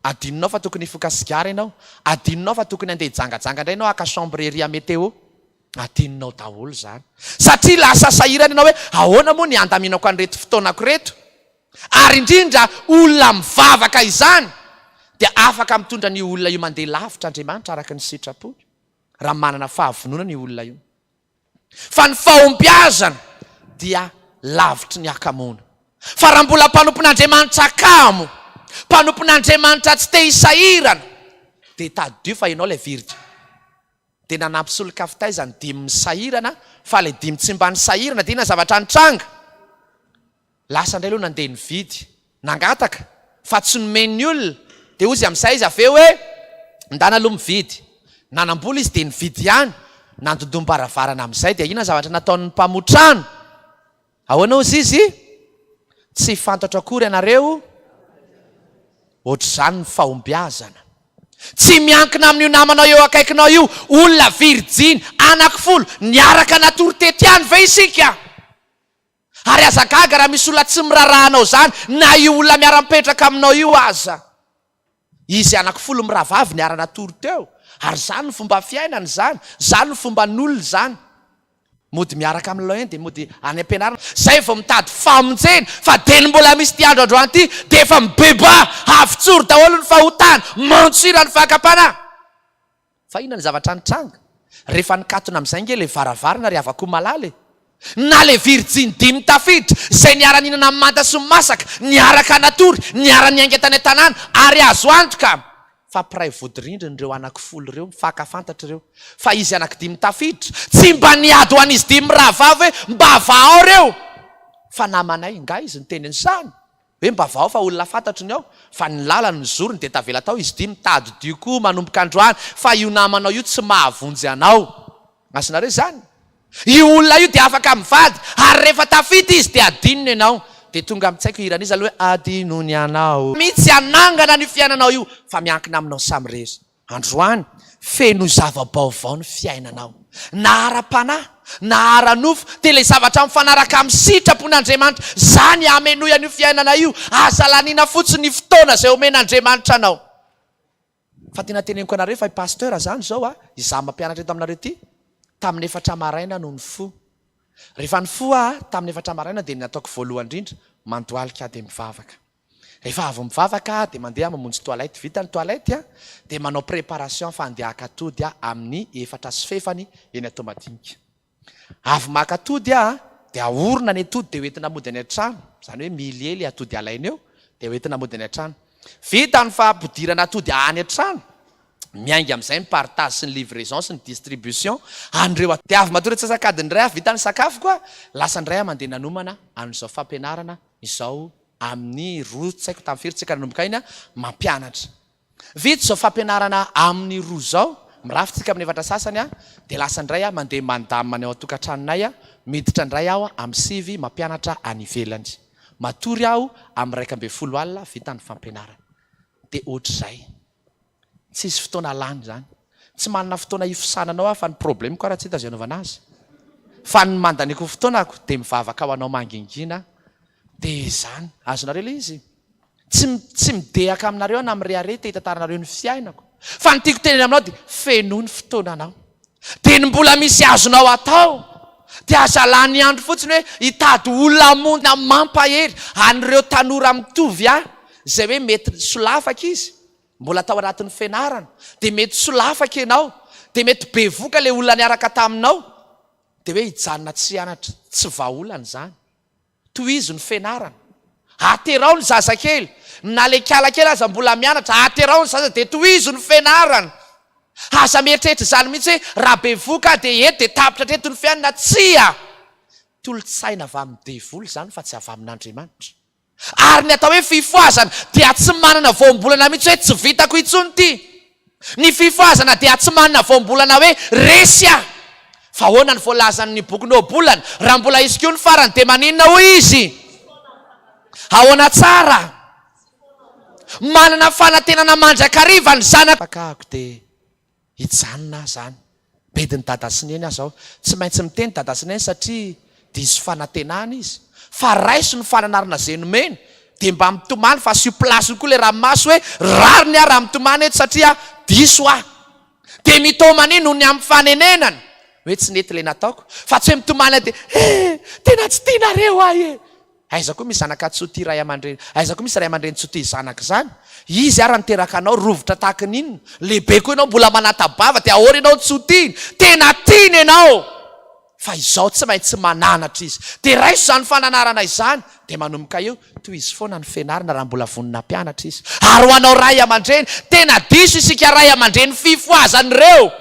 Adinonao fa tokony hifoka sigara ianao. Adinonao fa tokony handeha hijangajanga indray ianao haka chambre ery à météo. Adinonao daholo izany. Satria lasa sahirana ianao hoe ahoana moa ny handaminako an'ireto fotoanako ireto. Ary indrindra olona mivavaka izany dia afaka mitondra an'io olona io mandeha lavitra Andriamanitra araka ny sitrapony raha manana fahavononana io olona io. Fa ny fahombiazana dia lavitry ny hakamoana. Fa raha mbola mpanompon'Andriamanitra kamo, mpanompon'Andriamanitra tsy te hisahirana, dia tadidio fa ianao ilay virja. Dia nanampy solokafo taiza ny dimy nisahirana, fa ilay dimy tsy mba nisahirana dia inona zavatra nitranga? Lasa indray aloha nandeha nividy, nangataka, fa tsy nomen'ny olona, dia hozy amin'izay izy avy eo hoe, ndana aloha mividy. Nanam-bola izy dia nividy ihany, nandondom-baravarana amin'izay, dia inona ny zavatra nataon'ny mpamotrano? Ahoana hozy izy? Tsy fantatro akory ianareo, ohatr'izany ny fahombiazana. Tsy miankina amin'io namanao eo akaikinao io, olona virijiny anakifolo niaraka natory teto ihany ve isika? Ary aza gaga raha misy olona tsy miraharaha anao izany na io olona miara-mipetraka aminao io aza. Izy anakifolo mirahavavy niara-natory teo. Ary izany no fomba fiainana izany. Izany no fomban'olona izany. Mody miaraka amin'ny lain dia mody any am-pianarana. Izay vao mitady famonjena fa dia ny mbola misy ity andro androany ity dia efa mibebaha, avotsory daholo ny fahotana, mantsira ny fakam-panahy. Fa inona ny zavatra nitranga? Rehefa nikatona amin'izay ange ilay varavarana ry havako malala e! Na ilay virjiny dimy tafiditra, izay niara-nihinana ny manta sy ny masaka, niaraka natory, niara-niainga tany an-tanàna, ary azo antoka fa mpiray vodirindrina ireo anakifolo ireo, mifankafantatra ireo. Fa izy anakidimy tafiditra, tsy mba niady ho an'izy dimy mirahavavy hoe mba vahao ireo! Fa namanay, nga izy niteny an'izany? Hoe mba vao fa olona fantatro ny ao, fa ny lalany ny zorony dia tavela tao izy ity mitady dio koa manomboka androany fa io namanao io tsy mahavonjy anao. Azonareo izany? Io olona io dia afaka mivady ary rehefa tafita izy dia adinony ianao. Dia tonga amin-tsaiko hiran'iza aloha hoe adinony anao. Mihitsy hanangana an'io fiainanao io fa miankina aminao samirery. Androany, feno zava-baovao ny fiainanao. Na ara-panahy, na ara-nofo, dia ilay zavatra mifanaraka amin'ny sitrapon'Andriamanitra. Izany hamenoy an'io fiainana io. Aza laniana fotsiny ny fotoana izay omen'Andriamanitra anao. Fa tena teneniko anareo fa i Pasteur izany izao a, izaho mampianatra eto aminareo ity, tamin'ny efatra maraina no nifoha. Rehefa nifoha aho tamin'ny efatra maraina dia ny nataoko voalohany indrindra, mandohalika aho dia mivavaka. Rehefa avy mivavaka aho dia mandeha mamonjy toilette, vita ny toilette dia manao préparation fa handeha haka atody aho amin'ny efatra sy fefany eny Antohomadinika. Avy maka atody aho dia ahorona ny atody dia hoentina mody any an-trano, izany hoe millier ilay atody alaina eo dia hoentina mody any an-trano. Vita ny fampidirana atody any an-trano, miainga amin'izay ny partage sy ny livraison sy ny distribution an'ireo atody. Dia avy matory antsasak'adiny indray aho, vita ny sakafoko aho, lasa indray aho mandeha nanomana an'izao fampianarana izao amin'ny roa tsy haiko tamin'ny firy tsika nanomboka iny mampianatra. Vita izao fampianarana amin'ny roa izao, mirafy tsika amin'ny efatra sasany a, dia lasa indray aho mandeha mandamina ny ao an-tokantranonay a, miditra indray aho amin'ny sivy mampianatra any ivelany. Matory aho amin'ny 11 alina vita ny fampianarana. Dia ohatr'izay. Tsisy fotoana lany zany. Tsy manana fotoana hifosana anao aho fa ny problème ko ara tsy hita zay anaovana azy. Fa ny mandaniako ny fotoanako dia mivavaka ho anao mangingina dia zany. Azonareo ilay izy? Tsy tsy midehaka aminareo aho na mirehareha te hitantaranareo ny fiainako. Fa ny tiako tenenina aminao dia fenoy ny fotoananao. Dia ny mbola misy azonao atao dia aza lany andro fotsiny hoe hitady olona hamonjy na mampahery an'ireo tanora mitovy ahy izay hoe mety solafaka izy. Mbola tao anatin'ny fianarana, dia mety solafaka ianao, dia mety bevoka ilay olona niaraka taminao, dia hoe hijanona tsy hianatra, tsy vahaolana izany. Tohizo ny fianarana. Aterao ny zazakely, na ilay kala kely aza mbola mianatra, aterao ny zaza dia tohizo ny fianarana. Aza mieritreritra izany mihitsy hoe raha bevoka aho dia eto dia tapitra hatreto ny fiainana, tsia! Tolo-tsaina avy amin'ny devoly izany fa tsy avy amin'Andriamanitra. Ary ny atao hoe fifohazana dia tsy manana voambolana mihitsy hoe tsy vitako intsony ity. Ny fifohazana dia tsy manana voambolana hoe resy aho. Fa ahoana ny voalazan'ny bokin'ny Ohabolana? Raha mbola hisy koa ny farany dia maninona hoy izy? Ahoana tsara? Manana fanantenana mandrakariva ny zanaka. Fakahako dia hijanona aho izany. Bedin'i dada sy neny aho izao. Tsy maintsy miteny dada sy neny satria diso fanantenana izy. Fa raiso ny fananarana izay nomeny dia mba mitomany fa asio place-ny koa ilay ranomaso hoe rariny aho raha mitomany eto satria diso aho. Dia mitomany noho ny amin'ny fanenenana hoe tsy nety ilay nataoko. Fa tsy hoe mitomany aho dia eh! Tena tsy tianareo ahy e! Aiza koa misy zanaka tsy ho tia ray aman-dreny, aiza koa misy ray aman-dreny tsy ho tia zanaka izany? Izy ara niteraka anao rovitra tahaka ny inona? Lehibe koa ianao mbola manata-bava dia ahoana ianao no tsy ho tiany? Tena tiany ianao! Fa izao tsy maintsy mananatra izy. Dia raiso izany fananarana izany, dia manomboka eo, tohizo foana ny fianarana raha mbola vonona hampianatra izy. Ary ho anao ray aman-dreny, tena diso isika ray aman-dreny fifohazan'ireo,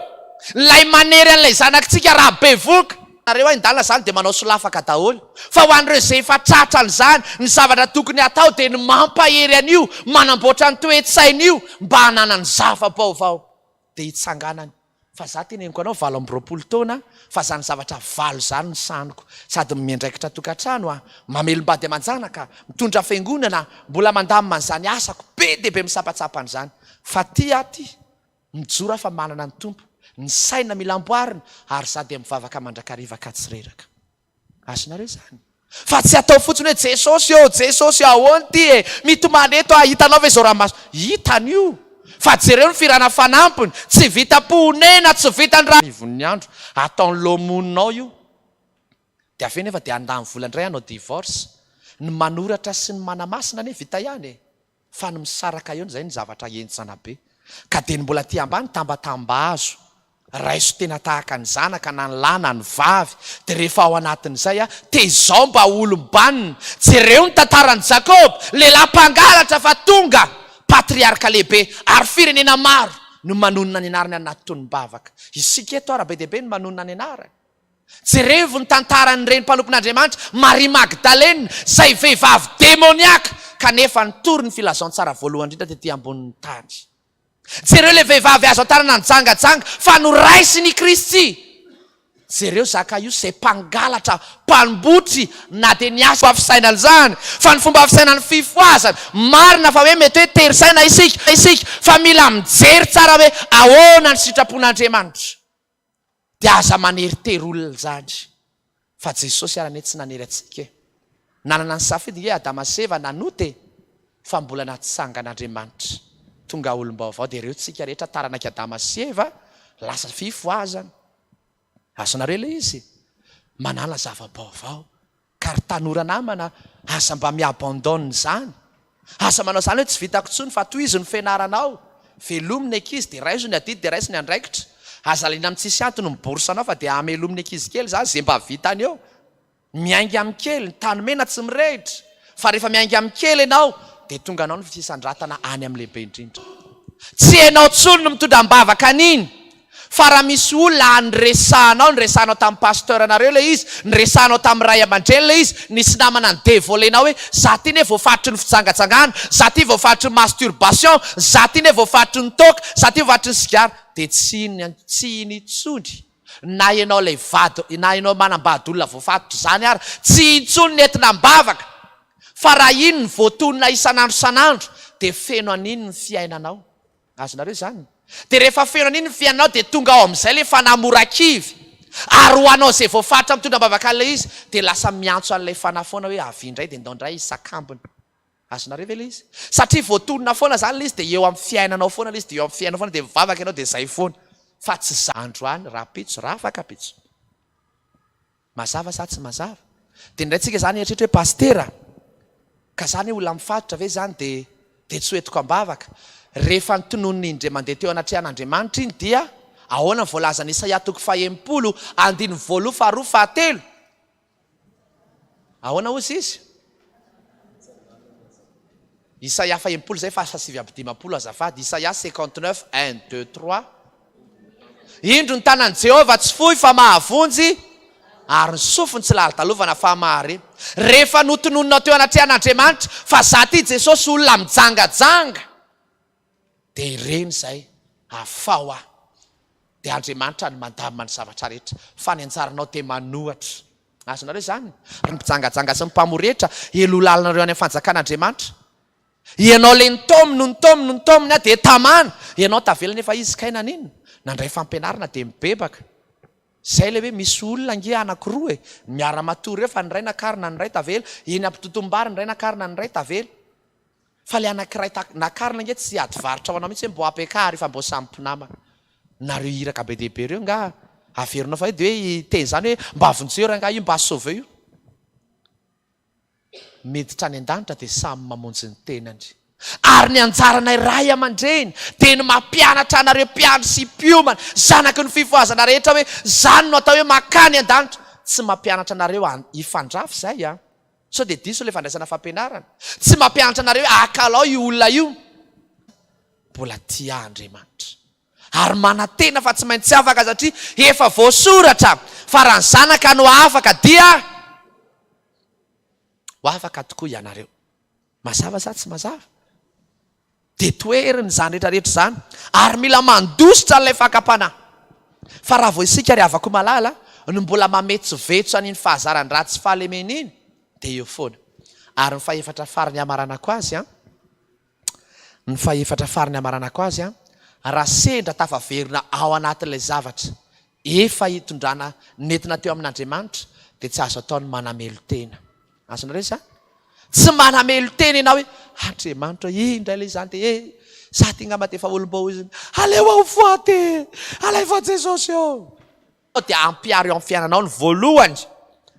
ilay manery an'ilay zanakitsika raha bevoka. Nareo any dala zany dia manao solafaka daholo. Fa ho an'ireo izay efa tratra an'izany, ny zavatra tokony hatao dia ny mampahery an'io, manamboatra ny toe-tsain'io mba hananany zava-baovao dia hitsanganany. Fa za teneniko anao 28 taona fa zany zavatra valo zany ny sahaniko, sady miandraikitra tokantrano aho, mamelom-bady aman-janaka, mitondra fiangonana, mbola mandamina an'izany asako be dia be misampatsapa an'izany. Fa ty aho ty, Mijoro aho fa manana ny Tompo, ny saina mila amboarina ary za dia mivavaka mandrakariva ka tsy reraka. Azonareo izany? Fa tsy atao fotsiny hoe Jesosy ô, Jesosy ô, ahoana ity e? Mitomany eto aho, hitanao ve izao ranomaso? Hitany io. Fa jereo ny firana fanampiny, tsy vita ponena, tsy vita ny ra. Ivon'ny andro, ataony l'aumône-nao io. Dia avy eo nefa dia handany vola indray hanao divorce. Ny manoratra sy ny manamasina anie vita ihany e. Fa ny misaraka eo zay ny zavatra henjana be. Ka dia ny mbola aty ambany tambatambazo. Raiso tena tahaka ny zanaka na ny lahy na ny vavy. Dia rehefa ao anatin'izay a, tezao mba ho olom-banona. Jereo ny tantaran'i Jakoba, lehilahy mpangalatra fa tonga patriarka lehibe ary firenena maro no manonona ny anarany anaty tonom-bavaka. Isika eto ara be dia be no manonona ny anarany. Jerevo ny tantaran'ireny mpanompon'Andriamanitra, Maria Magdalena, izay vehivavy demoniaka, kanefa nitory ny filazantsara voalohany indrindra tetỳ ambonin'ny tany. Jereo ilay vehivavy azo an-tanana nijangajanga, fa noraisiny i Kristy. Jereo Zakaiosy izay mpangalatra, mpambotry, na dia niasa. Fomba fisainana izany, fa ny fomba fisainan'ny fifohazana. Marina fa hoe mety hoe tery saina isika, isika, fa mila mijery tsara hoe ahoana ny sitrapon'Andriamanitra. Dia aza maneritery olona izany fa Jesosy ary anie tsy nanery antsika e! Nanana ny safidy nge Adama sy Eva nanota e! Fa mbola natsangan'Andriamanitra tonga olom-baovao dia ireo tsika rehetra taranak'i Adama sy Eva lasa fifohazana. Azonareo ilay izy? Manala zava-baovao. Ka ry tanora namana aza mba mi-abandonne izany. Aza manao izany hoe tsy vitako intsony fa tohizo ny fianaranao. Velomy ny ankizy dia raiso ny adidy dia raiso ny andraikitra. Aza alina amin'ny tsisy antony ny bourse anao fa dia amelomy ny ankizy kely izany izay mba vitany eo. Miainga amin'ny kely, ny tany mena tsy mirehitra. Fa rehefa miainga amin'ny kely ianao dia tonga anao ny fisandratana any amin'ny lehibe indrindra. Tsy ianao intsony no mitondra am-bavaka an'iny. Fa raha misy olona niresahanao, niresahanao tamin'ny pasteur nareo ilay izy, niresahanao tamin'ny ray aman-dreny ilay izy, nisy namana ni-devoler-nao hoe za ty ne voafaritry ny fijangajangana, za ty voafaritry ny masturbation, za ty ne voafaritry ny toaka, za ty voafaritry ny sigara, dia tsy iny tsy iny intsony na ianao ilay vady na ianao manambady olona voafatotry izany ary tsy intsony ny entina am-bavaka fa raha iny ny voatonona isan'andro isan'andro dia feno an'iny ny fiainanao. Azonareo izany? Dia rehefa feno an'iny ny fiainanao dia tonga ao amin'izay ilay fanahy mora kivy. Ary ho anao izay voafaritra mitondra am-bavaka an'ilay izy dia lasa miantso an'ilay fanahy foana hoe avia indray dia ndao indray hisakambina. Azonareo ve ilay izy? Satria voatonona foana izany ilay izy dia eo amin'ny fiainanao foana ilay izy dia eo amin'ny fiainanao foana dia mivavaka ianao dia izay foana. Fa tsy za androany, rahampitso, rahafakampitso. Mazava sa tsy mazava? Dia indray tsika zany hieritreritra hoe pasitera ka zany hoe olona mifatotra ve zany dia dia tsy ho entiko am-bavaka? Rehefa notononiny indray mandeha teo anatrehan'Andriamanitra iny dia ahoana ny voalazan'i Isaia toko faha-60 andininy voaloha faharoa fahatelo? Ahoana hozy izy? Isaia faha-60 izay faha 59 azafady, Isaia 59 un deux trois. Indro ny tanan'i Jehovah tsy fohy fa mahavonjy, ary ny sofiny tsy lalitalovana fa mahare. Rehefa notononinao teo anatrehan'Andriamanitra fa za ty Jesosy olona mijangajanga, dia ireny izay, afaho aho. Dia Andriamanitra no mandamina ny zavatra rehetra, fa ny anjaranao dia manohatra. Azonareo izany? Ry mpijangajanga sy ny mpamoretra, helo lalinareo any amin'ny fanjakan'Andriamanitra. Ianao ilay nitaominy no nitaominy no nitaominy aho dia tamana. Ianao tavela nefa izy kay naninona? Nandray fampianarana dia mibebaka. Izay ilay hoe misy olona ange anakiroa e, miara-matory eo fa ny iray nakarina ny iray tavela, eny ampitotombary ny iray nakarina ny iray tavela. Fa ilay anakiray nakarina ange tsy hiady varotra ho anao mihitsy hoe mbô ampiakaro io fa mbô samy mpinamana. Nareo iraka be dia be ireo nga averinao fa hoe dia hoe hiteny izany hoe mba vonjeo rangahy io mba sauveo io. Miditra any an-danitra dia samy mamonjy ny tenany. Ary ny anjaranay ray aman-dreny dia ny mampianatra anareo mpiandry sy mpiomana, zanaky ny fifohazana rehetra hoe izany no atao hoe makany an-danitra. Tsy mampianatra anareo hifandrafy izay an! Sao dia diso ilay fandraisana fampianarana? Tsy mampianatra anareo hoe akalao io olona io. Mbola tia ahy Andriamanitra. Ary manantena fa tsy maintsy afaka satria efa voasoratra fa raha ny Zanaka no afaka dia ho afaka tokoa ianareo. Mazava sa tsy mazava? Dia toheriny izany rehetra rehetra izany ary mila mandositra an'ilay fakam-panahy. Fa raha vao isika ry havako malala no mbola mametsovetso an'iny fahazaran-dratsy sy fahalemena iny dia eo foana. Ary ny fahefatra farany hamaranako azy an, ny fahefatra farany hamaranako azy an, raha sendra tafaverina ao anatin'ilay zavatra efa hitondrana nentina teo amin'Andriamanitra dia tsy azo atao ny manamelo-tena. Azonareo izany? Tsy manamelo-tena ianao hoe, Andriamanitra, iny indray ilay izany dia eh, za ty angamba dia efa olom-boaozona. Aleo aho faty e! Alefa Jesosy ô! Dia ampiharo eo amin'ny fiainanao ny voalohany,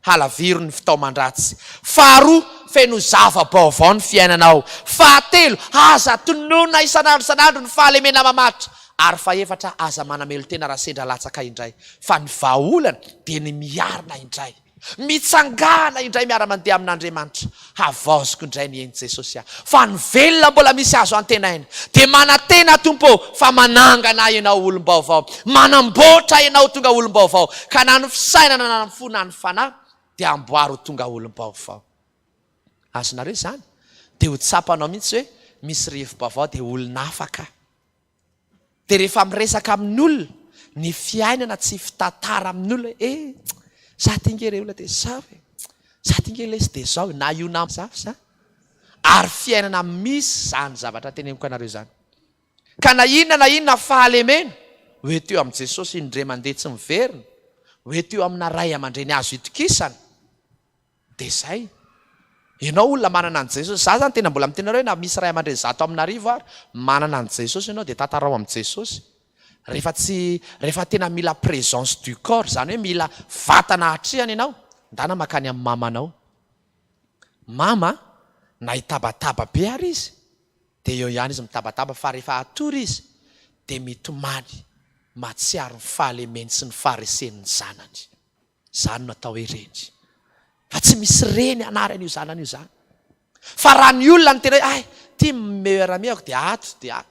halaviro ny fitaoman-dratsy. Faharoa, feno zava-baovao ny fiainanao. Fahatelo, aza tononina isan'andro isan'andro ny fahalemena mamatotra. Ary fahefatra, aza manamelo-tena raha sendra latsaka indray. Fa ny vahaolana dia ny miarina indray. Mitsangàna indray miara-mandeha amin'Andriamanitra. Havaoziko indray ny eny Jesosy ah. Fa ny velona mbola misy azo antenaina. Dia manantena Tompo ô fa manangana ahy Ianao ho olom-baovao. Manamboatra ahy Ianao ho tonga olom-baovao. Ka na ny fisainana na ny fo na ny fanahy dia amboary ho tonga olom-baovao. Azonareo izany? Dia ho tsapanao mihitsy hoe misy rivo-baovao dia olona afaka. Dia rehefa miresaka amin'ny olona, ny fiainana tsy fitantara amin'ny olona hoe eh, za ty nge re olona dia zao e, za ty nge lesy dia zao e, na io na za za. Ary fiainana misy izany zavatra teneniko anareo izany. Ka na inona na inona fahalemena, ho ety eo amin'i Jesosy indray mandeha tsy miverina, ho ety eo amina ray aman-dreny azo itokisana, Dia zay. Ianao olona manana an'i Jesosy, za zany tena mbola miteny anareo hoe na misy ray aman-dreny zato amin'arivo ary manana an'i Jesosy ianao dia tantarao amin'i Jesosy. Rehefa tsy, rehefa tena mila présence du corps, izany hoe mila vatana atrehana ianao, ndana mankany amin'ny mamanao. Mama, na hitabataba be ary izy, dia eo ihany izy mitabataba fa rehefa hatory izy dia mitomany, mahatsiaro ny fahalemeny sy ny faharesen'ny zanany. Izany no atao hoe reny. Fa tsy misy reny hanary an'io zanany io izany. Fa raha ny olona no tena hoe ay, ty meilleur ami-ako dia ato dia ato.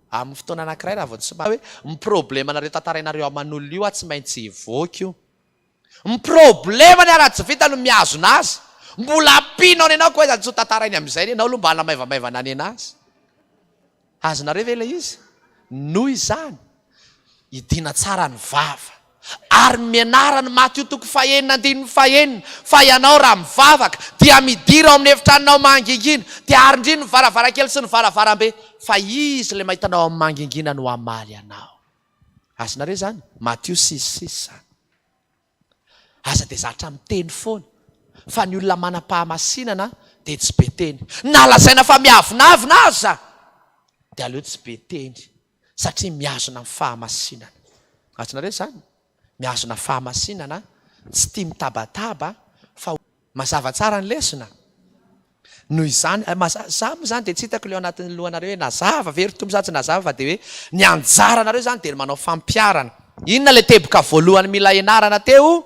Amin'ny fotoana anankiray raha vao tsy hoe ny problème-nareo tantarainareo aman'olona io aho tsy maintsy hivoaka io. Ny problème-ny ary raha tsy vita no mihazona azy. Mbola ampianao ny anao koa aiza tsy ho tantarainy amin'izay ny anao aloha mba hanamaivamaivana ny an'azy. Azonareo ve ilay izy? Noho izany, hidiana tsara ny vava. Ary mianara ny Matio toko fahenina andininy fahenina, fa ianao raha mivavaka, dia midira ao amin'ny efitranonao mangingina, dia arindrino ny varavarankely sy ny varavarambe, fa Izy ilay mahita anao amin'ny mangingina no hamaly anao. Azonareo izany? Matio six six izany. Aza dia zatra miteny foana fa ny olona manam-pahamasinana dia tsy be teny. Na lazaina fa miavonavona aza dia aleo tsy be teny satria mihazona ny fahamasinana. Azonareo izany? Mihazona fahamasinana, tsy tia mitabataba fa. Mazava tsara ny lesona? Noho izany, za moa izany dia tsy hitako ilay ao anatin'ny lohanareo hoe nazava ve ry Tompo sa tsy nazava fa dia hoe ny anjaranareo izany dia ny manao fampiharana. Inona ilay teboka voalohany mila ianarana teo?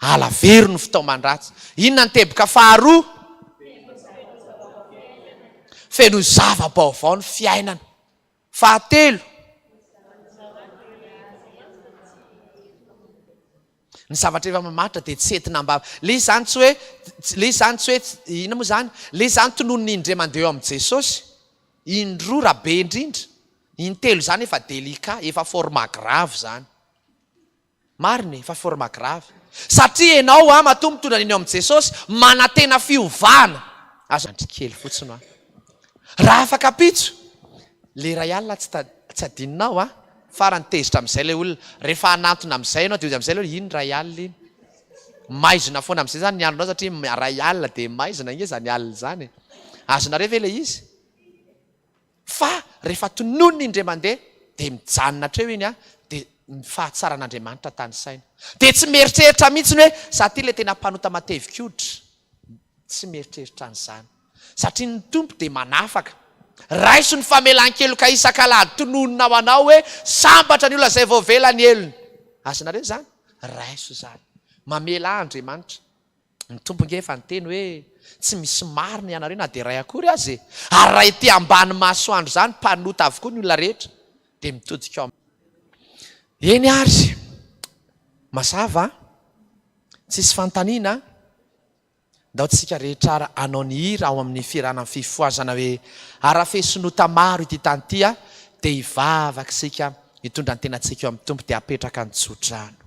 Alavero ny fitaoman-dratsy. Inona ny teboka faharoa? Fenoy zava-baovao ny fiainana. Fahatelo, ny zavatra efa mamatotra dia tsy entina am-bava. Ilay izy izany tsy hoe, ilay izy izany tsy hoe, inona moa izany? Ilay izy izany tononina indray mandeha eo amin'i Jesosy, indroa raha be indrindra. Intelo izany efa délicat, efa forme grave izany. Marina e, efa forme grave. Satria ianao a, matoa mitondra an'iny eo amin'i Jesosy, manantena fiovana. Aza andry kely fotsiny hoa. Raha afaka ampitso, le iray alina tsy ta, tsy adinonao a. Farany tezitra amin'izay ilay olona. Rehefa hanantona amin'izay ianao dia hoy amin'izay ilay olona, iny iray alina iny. Maizina foana amin'izay izany ny andronao satria iray alina dia maizina ange izany alina izany e. Azonareo ve ilay izy? Fa rehefa tononina indray mandeha dia mijanona hatreo iny an, dia ny fahatsaran'Andriamanitra tanisaina. Dia tsy mieritreritra mihitsy ny hoe za ty ilay tena mpanota matevi-koditra. Tsy mieritreritra an'izany. Satria ny Tompo dia manafaka. Raiso ny famelan-keloka isak'alahady tononina ho anao hoe sambatra ny olona izay voavela ny helony. Azonareo izany? Raiso izany. Mamela ahy Andriamanitra. Ny Tompo ange efa niteny hoe tsy misy marina ianareo na dia iray akory aza e! Ary raha ety ambany masoandro izany mpanota avokoa ny olona rehetra dia mitodika ao Eny ary! Mazava an! Tsisy fanontaniana an! Ndao tsika rehetra ara hanao ny hira ao amin'ny fihirana ny fifohazana hoe Arafesinota maro ity tany ity a! Dia hivavaka isika hitondra ny tenantsika eo amin'ny Tompo dia hapetraka ny tsodrano.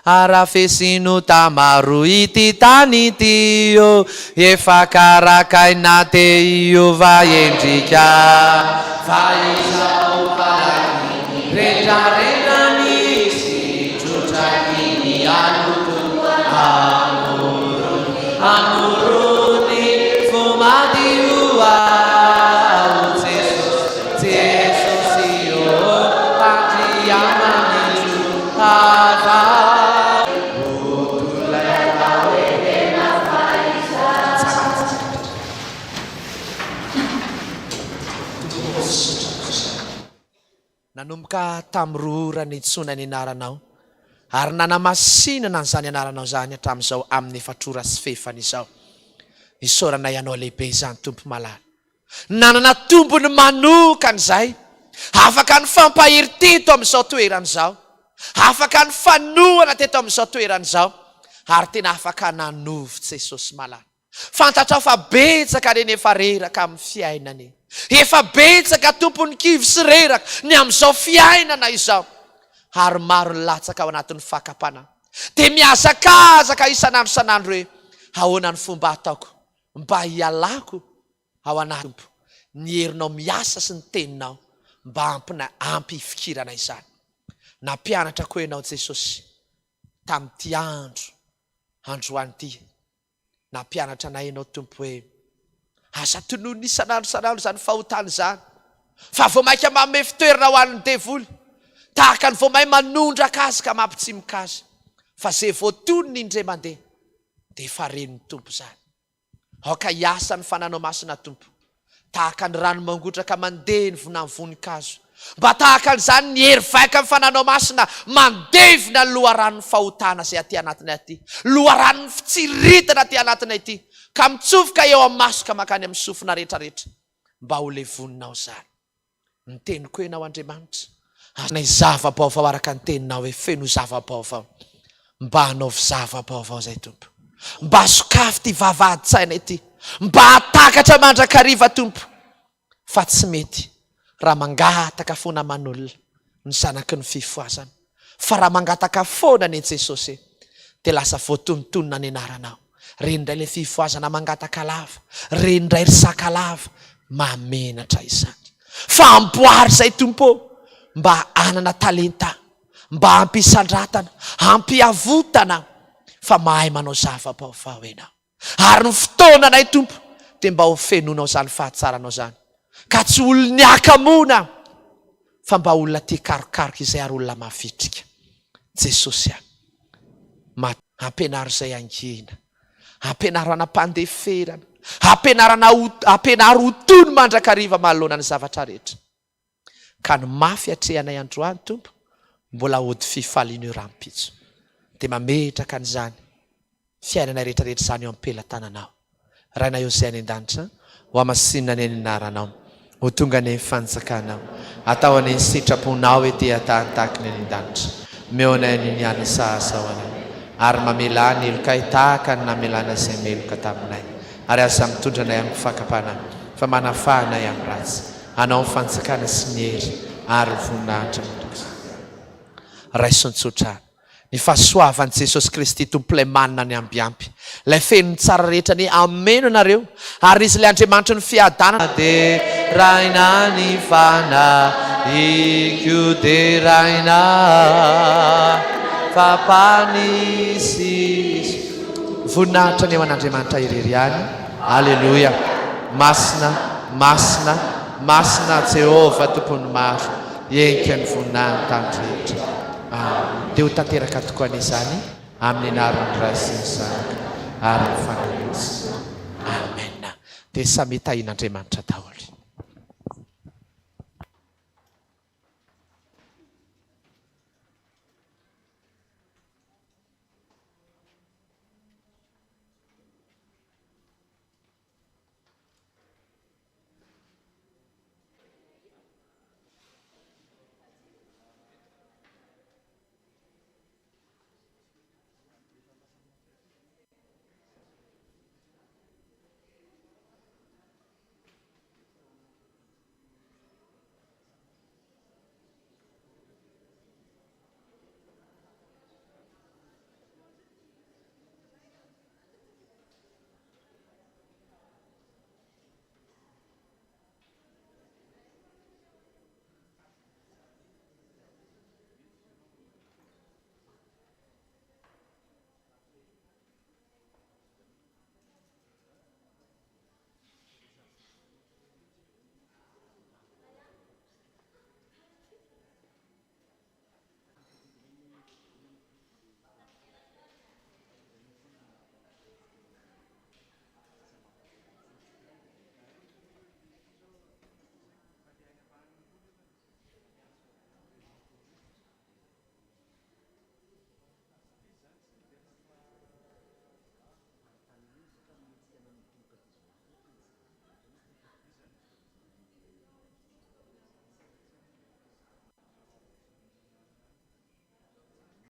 Arafesino tamaro ity tany ity ô, efa karakaina te hiova endrika. Fa izao falaky redraredra nisy trotraky ny aloto amorony, amorony fo madio aho Jesosy. Jesosy ô Andriamanitro havao Nanomboka tamin'ny roa ora nitsoina ny anaranao, ary nanamasinana an'izany anaranao izany hatramin'izao amin'ny efatr'ora sy fahefany izao. Isaoranay Anao lehibe izany Tompo malala. Nanana tombony manokana izahay, afaka nifampahery teto amin'izao toerana izao, afaka nifanohana teto amin'izao toerana izao, ary tena afaka nanovo Jesosy malala. Fantatrao fa betsaka ireny efa reraka amin'ny fiainana e. Efa betsaka tompony kivy sy reraka ny amin'izao fiainana izao, ary maro ny latsaka ao anatin'ny fakam-panahy. Dia mihazakazaka isan'andro isan'andro hoe, ahoana ny fomba ataoko Mba hialako ao anaty Tompo ny herinao miasa sy ny teninao mba ampina ampy hifikirana izany. Nampianatra koa ianao Jesosy tamin'ity andro androany ity. Nampianatra anay ianao Tompo hoe aza tononina isan'andro isan'andro izany fahotana izany fa vao maika manome fitoerana ho an'ny devoly tahaka ny vao may manondraka azy ka mampitsimoka azy fa ze voatonona indray mandeha dia efa ren'ny Tompo izany. Aoka hiasa ny Fananao Masina Tompo, tahaka ny rano mangotraka mandevona ny voninkazo. Mba tahaka an'izany ny hery vaikan'ny Fananao Masina mandevona ny loharanon'ny fahotana izay aty anatinay aty, loharanon'ny fitsiritana aty anatinay ity, ka mitsofoka eo amin'ny maso ka mankany amin'ny sofina rehetrarehetra, mba ho levoninao izany. Ny teniko Ianao Andriamanitra. Azonay zava-baovao araka ny teninao hoe feno zava-baovao. Mba anaovy zava-baovao izay Tompo. Mba sokafy ity vavahadin-tsaina ity. Mba hahatakatra mandrakariva Tompo fa tsy mety raha mangataka foana aman'olona ny zanaky ny fifohazana. Fa raha mangataka foana anie Jesosy e, dia lasa voatonontonona ny anaranao. Reny indray ilay fifohazana mangataka lava, reny indray ry sakalava, mahamenatra izany. Fa amboary izay Tompo ô, mba hanana talenta, mba hampisandratana, hampiavotana, fa mahay manao zava-baovao Ianao. Ary ny fotoananay Tompo dia mba ho fenonao izany fahatsaranao izany, ka tsy olon'ny hakamoana fa mba olona tia karokaroka izay ary olona mavitrika. Jesosy a! Ma. Ampianaro izay hangina, ampianaro hanam-pandeferana, ampianarana ho, ampianaro ho tony mandrakariva manoloana ny zavatra rehetra. Ka ny mafy atrehanay androany Tompo mbola hody fifaliana io rahampitso. Dia mametraka an'izany fiainanay rehetra rehetra izany eo am-pelatananao. Rainay eo izay any an-danitra, ho hamasinina anie ny anaranao. Ho tonga anie ny fanjakanao. Atao anie ny sitraponao ety an-tany tahaka ny any an-danitra. Omeo anay anio ny hanina sahaza ho anay. Ary mamelà ny helokay tahaka ny namelana izay meloka taminay. Ary aza mitondra anay amin'ny fakam-panahy, fa manafaha anay amin'ny ratsy. Anao ny fanjakana sy ny hery ary ny voninahitra mandrakizay. Raiso ny tsodrano. Ny fahasoavan'i Jesosy Kristy Tompo ilay manana ny ambiampy, ilay feno ny tsara rehetra anie hameno anareo, ary Izy ilay Andriamanitry ny fiadanana. Deraina ny fanahiko, deraina fa mpanisy izy. Voninahitra anie ho an'Andriamanitra irery ihany. Aleloia! Masina, masina, masina Jehovah Tompon'ny maro, henika ny voninahiny tany rehetra. Amen. Dia ho tanteraka tokoa anie izany amin'ny anaran'ny Ray sy ny Zanaka ary ny Fanahy Masina. Amen. Dia samia tahian'Andriamanitra daholo.